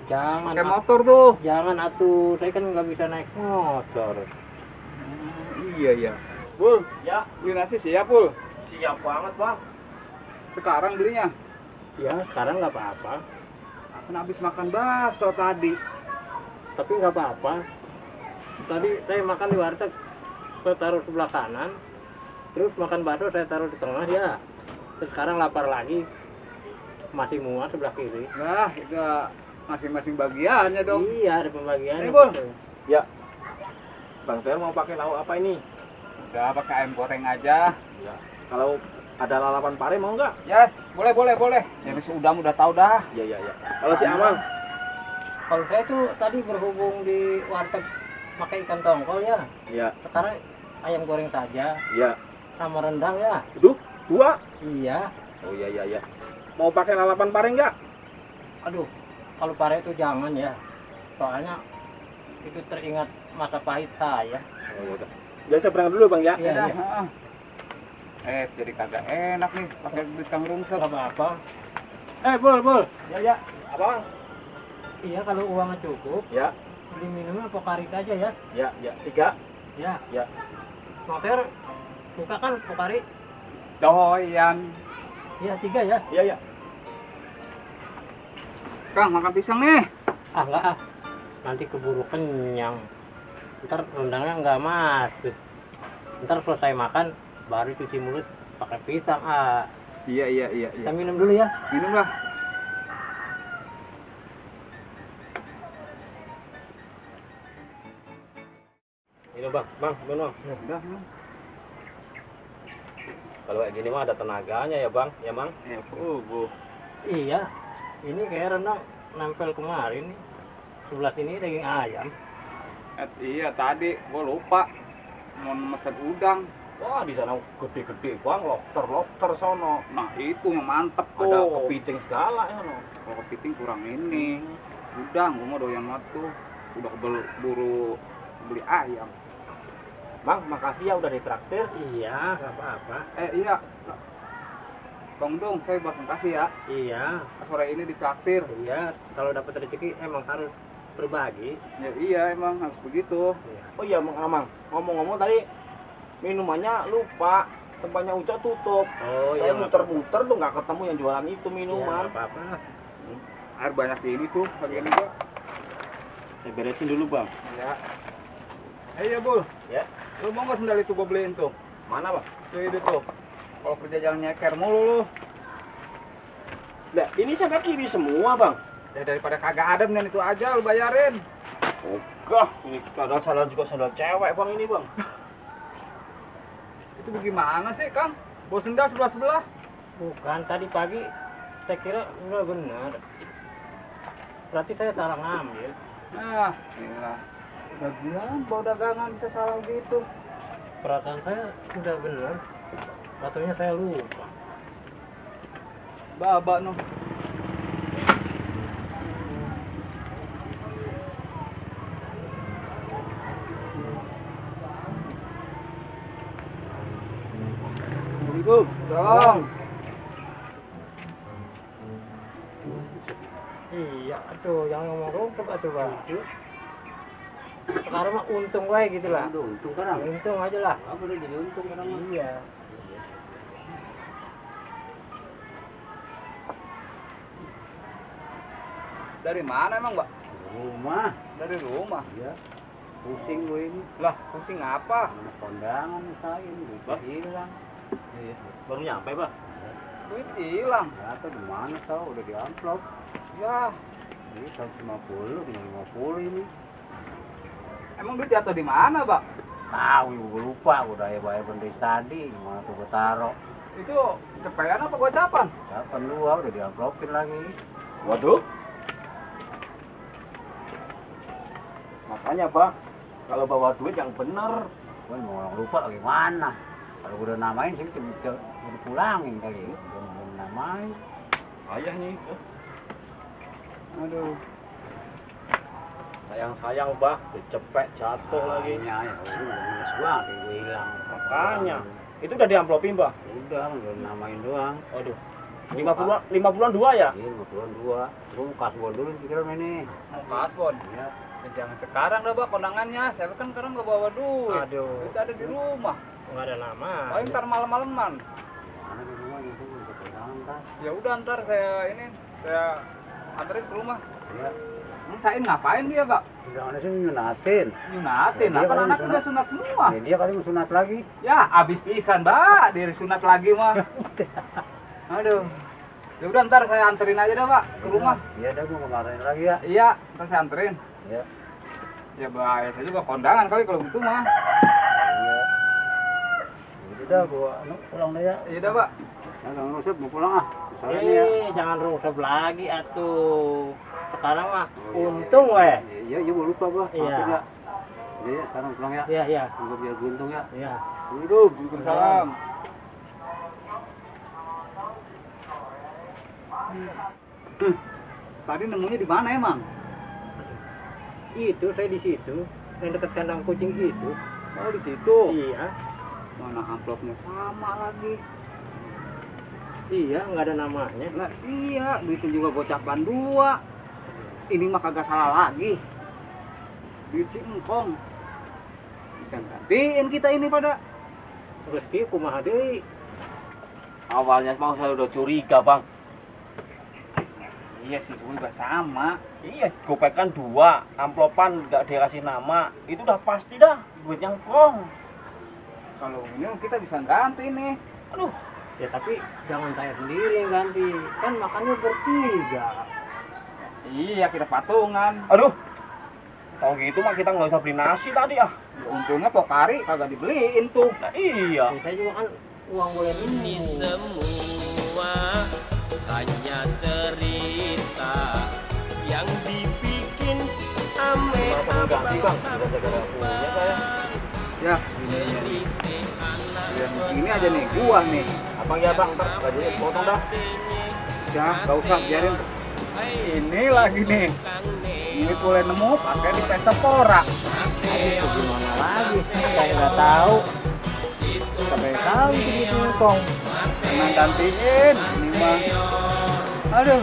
[SPEAKER 3] Jangan.
[SPEAKER 1] Pakai motor tuh.
[SPEAKER 3] Jangan atuh, saya kan nggak bisa naik motor.
[SPEAKER 1] Iya iya.
[SPEAKER 4] Bul, ya
[SPEAKER 1] Beli nasi siap Pul.
[SPEAKER 4] siap banget bang.
[SPEAKER 1] Sekarang belinya.
[SPEAKER 3] Ya, sekarang nggak apa-apa.
[SPEAKER 1] Aku habis makan bakso tadi.
[SPEAKER 3] Tapi nggak apa-apa. Tadi saya makan di warteg, saya taruh sebelah kanan. Terus makan bakso saya taruh di tengah ya. Terus sekarang lapar lagi. Masih muat sebelah kiri.
[SPEAKER 1] Nah, itu masing-masing bagiannya dong.
[SPEAKER 3] Iya, ada pembagian.
[SPEAKER 1] Ini, Bun.
[SPEAKER 4] Ya. Bang Ter mau pakai lauk apa ini?
[SPEAKER 1] Udah pakai ayam goreng aja.
[SPEAKER 4] Ya. Kalau ada lalapan pare mau nggak?
[SPEAKER 1] Yes, boleh. Yang udam udah tahu dah.
[SPEAKER 4] Iya iya iya. Kalau si Amal?
[SPEAKER 3] Kalau saya tuh tadi berhubung di warteg pakai ikan tongkol ya.
[SPEAKER 4] Iya.
[SPEAKER 3] Sekarang ayam goreng saja
[SPEAKER 4] Iya.
[SPEAKER 3] sama rendang ya.
[SPEAKER 4] Aduh, dua.
[SPEAKER 3] Iya.
[SPEAKER 4] Oh iya iya iya. Mau pakai lalapan pare nggak?
[SPEAKER 3] Aduh, kalau pare itu jangan ya. Soalnya itu teringat masa pahit saya.
[SPEAKER 4] Oh iya udah. Jadi saya berangkat dulu bang ya.
[SPEAKER 3] Iya,
[SPEAKER 1] Udah,
[SPEAKER 3] iya.
[SPEAKER 1] heeh. Jadi kagak enak nih pakai duit Kang Rungsel.
[SPEAKER 3] Gak apa-apa. Bol.
[SPEAKER 4] Ya ya. Apa bang?
[SPEAKER 3] Iya, kalau uangnya cukup,
[SPEAKER 4] Ya
[SPEAKER 3] beli minumnya Pokari aja ya.
[SPEAKER 4] ya ya. Tiga.
[SPEAKER 3] Ya.
[SPEAKER 4] Ya.
[SPEAKER 3] Motor suka kan Pokari?
[SPEAKER 1] Doyan.
[SPEAKER 3] Iya, 3 ya.
[SPEAKER 4] Iya ya.
[SPEAKER 1] Kang makan pisang nih.
[SPEAKER 3] Ah, enggak ah. Nanti keburu kenyang. Ntar rendangnya nggak masuk. Ntar selesai makan, baru cuci mulut pakai pisang. Ah,
[SPEAKER 1] Iya.
[SPEAKER 3] kita minum dulu ya.
[SPEAKER 1] Minum lah.
[SPEAKER 4] Ini bang, minum.
[SPEAKER 1] Udah, minum.
[SPEAKER 4] Kalau kayak gini mah ada tenaganya ya bang, ya mang.
[SPEAKER 1] Bu.
[SPEAKER 3] Iya. Ini kayak rendang nempel kemarin nih. Sebelah sini daging ayam.
[SPEAKER 1] Iya tadi gua lupa mau mesen udang.
[SPEAKER 4] Wah di sana gede-gede bang, lobster sono.
[SPEAKER 1] Nah itu yang mantep tuh.
[SPEAKER 4] Ada kepiting segala ya no.
[SPEAKER 1] Kalau kepiting kurang ini. Udang gua mau doyan banget tuh. Udah keburu beli ayam.
[SPEAKER 4] Bang, makasih ya udah ditraktir.
[SPEAKER 3] Iya, nggak apa-apa.
[SPEAKER 1] Iya. Bang Dung, saya buat makasih ya.
[SPEAKER 3] Iya,
[SPEAKER 1] Sore ini ditraktir.
[SPEAKER 3] iya. Kalau dapat rezeki emang harus berbagi.
[SPEAKER 1] Ya iya emang harus begitu.
[SPEAKER 3] Iya.
[SPEAKER 4] Oh iya Mang Amang, ngomong-ngomong tadi minumannya lupa, tempatnya Uca tutup.
[SPEAKER 3] Oh
[SPEAKER 4] Saya
[SPEAKER 3] iya.
[SPEAKER 4] muter-muter tuh nggak ketemu yang jualan itu
[SPEAKER 3] Iya,
[SPEAKER 4] minuman.
[SPEAKER 3] nggak apa-apa.
[SPEAKER 1] Air banyak di ini tuh, bagian gua.
[SPEAKER 4] Saya beresin dulu bang.
[SPEAKER 1] Iya. Iya, Bul.
[SPEAKER 4] Ya.
[SPEAKER 1] Lu mau nggak sendal itu gua beliin tuh?
[SPEAKER 2] Mana bang?
[SPEAKER 1] Tuh itu tuh. Kalau kerja jangan nyeker mulu lu.
[SPEAKER 4] Nah, ini sampai kiri semua, Bang.
[SPEAKER 1] Ya daripada kagak ada mending itu aja lu bayarin.
[SPEAKER 4] Ogah, ini kadang sandal juga sandal cewek, Bang, ini, Bang.
[SPEAKER 1] Itu bagaimana sih, Kang? Bawa sendal sebelah-sebelah.
[SPEAKER 3] Bukan, tadi pagi saya kira udah benar. Berarti saya salah ngambil.
[SPEAKER 1] Nah, inilah. Udah bilang bawa dagangan bisa salah gitu.
[SPEAKER 3] Perasaan saya udah benar. Katanya saya lupa.
[SPEAKER 1] Babak noh.
[SPEAKER 4] Assalamualaikum.
[SPEAKER 1] Dong.
[SPEAKER 3] Iya, aduh, yang ngomong rumput atuh bang. Sekarang mah untung wae gitu lah.
[SPEAKER 4] Aduh, untung kan.
[SPEAKER 3] Untung aja lah.
[SPEAKER 4] Apa udah jadi untung kan?
[SPEAKER 3] Iya.
[SPEAKER 1] Dari mana emang, Mbak?
[SPEAKER 4] Rumah.
[SPEAKER 1] Dari rumah.
[SPEAKER 4] Iya. Pusing gue ini.
[SPEAKER 1] Lah, pusing apa?
[SPEAKER 4] Mana kondangan misalnya, duit hilang.
[SPEAKER 3] Iya. Baru nyampe, Bang.
[SPEAKER 1] Duit hilang.
[SPEAKER 4] Ya, atau di mana tahu udah di amplop.
[SPEAKER 1] Ya,
[SPEAKER 4] Ini 150, tinggal 50 ini.
[SPEAKER 1] emang duit jatuh di mana, Mbak?
[SPEAKER 4] Tahu, gue lupa. Udah ya bayar benda tadi. Gimana tuh gue taruh?
[SPEAKER 1] Itu cepean apa gocapan?
[SPEAKER 4] Kapan dua udah diamplopin lagi.
[SPEAKER 2] Waduh.
[SPEAKER 4] Makanya Pak, kalau bawa duit yang bener. Gue mau orang lupa gimana? Kalau gue udah namain sih bisa dipulangin kali ya. Belum namain.
[SPEAKER 2] Ayah nih.
[SPEAKER 1] Aduh.
[SPEAKER 4] Sayang Pak, dicepet jatuh lagi. Ya, udah minus gua, gue hilang.
[SPEAKER 2] Makanya. Itu udah diamplopin, Bang.
[SPEAKER 4] Udah namain doang.
[SPEAKER 2] Waduh. 50-an 2 ya?
[SPEAKER 4] Iya, 52. Terus kasbon dulu pikiran ini.
[SPEAKER 1] Mau kasbon.
[SPEAKER 4] Iya.
[SPEAKER 1] Ya, jangan sekarang dah, Mbak, kondangannya. Saya kan sekarang nggak bawa duit.
[SPEAKER 3] Aduh.
[SPEAKER 1] Duit ada di rumah.
[SPEAKER 3] Nggak ada nama.
[SPEAKER 1] Paling ntar malam-malaman.
[SPEAKER 4] Mana di rumah itu untuk pegangan kan?
[SPEAKER 1] Ya udah ntar saya anterin ke rumah.
[SPEAKER 4] Iya.
[SPEAKER 1] Emang Sain ngapain dia, Pak?
[SPEAKER 4] Pegangannya sih nyunatin.
[SPEAKER 1] Yunatin,
[SPEAKER 4] Ya, dia
[SPEAKER 1] lah kan
[SPEAKER 4] kali
[SPEAKER 1] anak
[SPEAKER 4] sunat.
[SPEAKER 1] udah sunat semua.
[SPEAKER 4] Ya, dia kali mau sunat lagi.
[SPEAKER 1] Ya, abis pisan, Mbak. Diri sunat lagi mah. Aduh. Ya udah ntar saya anterin aja dah, Pak, ke rumah.
[SPEAKER 4] Iya, dah gua kemarin lagi ya.
[SPEAKER 1] Iya, ntar saya anterin.
[SPEAKER 4] Iya.
[SPEAKER 1] Ya bahaya saya juga kondangan kali kalau gitu mah.
[SPEAKER 4] Iya. Udah gua pulang deh ya.
[SPEAKER 1] Iya dah, Pak.
[SPEAKER 4] Nah, Kang Rusep mau pulang ah. Soalnya nih ya.
[SPEAKER 3] Jangan rusuh lagi atuh. Sekarang mah
[SPEAKER 4] Oh, iya,
[SPEAKER 3] untung wae.
[SPEAKER 4] Iya, iya gua lupa gua.
[SPEAKER 3] Iya.
[SPEAKER 4] Maafin ya. Iya, sekarang pulang ya.
[SPEAKER 3] Iya, iya.
[SPEAKER 4] Gua biar buntung ya.
[SPEAKER 3] Iya.
[SPEAKER 4] Assalamualaikum.
[SPEAKER 1] Waalaikumsalam. Tadi nemunya di mana emang?
[SPEAKER 3] Itu saya di situ, yang dekat kandang kucing itu.
[SPEAKER 1] Oh, di situ.
[SPEAKER 3] Iya.
[SPEAKER 1] Mana amplopnya sama lagi.
[SPEAKER 3] Iya, nggak ada namanya.
[SPEAKER 1] Lah iya, duitnya juga gocapan 2. Ini mah kagak salah lagi. Duit si engkong. Bisa gantiin kita ini pada.
[SPEAKER 3] Rezeki kumaha deui.
[SPEAKER 4] Awalnya Bang saya udah curiga, Bang.
[SPEAKER 1] Iya sih, juga sama.
[SPEAKER 4] Iya, gopekan 2, amplopan nggak dikasih nama. Itu udah pasti dah duit yang kong.
[SPEAKER 1] Kalau ini kita bisa ganti nih.
[SPEAKER 4] Aduh,
[SPEAKER 3] Ya tapi jangan saya sendiri yang ganti. Kan makannya bertiga.
[SPEAKER 1] Iya, kita patungan.
[SPEAKER 4] aduh. Tahu gitu mah kita nggak usah beli nasi tadi ah.
[SPEAKER 1] Untungnya Pokari kagak dibeliin tuh.
[SPEAKER 4] Nah, iya.
[SPEAKER 3] Saya juga kan uang boleh
[SPEAKER 6] Ini semua hanya cerita yang dibikin ame
[SPEAKER 3] ganti bang. Sudah segera punya saya.
[SPEAKER 1] Ya, ini aja nih, gua nih.
[SPEAKER 3] Abang ya bang, ntar gajinya potong dah.
[SPEAKER 1] Ya, nggak usah, biarin. Ini lagi nih. Ini boleh nemu pakai di pesta pora.
[SPEAKER 3] Itu gimana lagi? Saya nggak tahu. Sampai tahu itu kong.
[SPEAKER 1] Tenang gantiin ini mah. Aduh.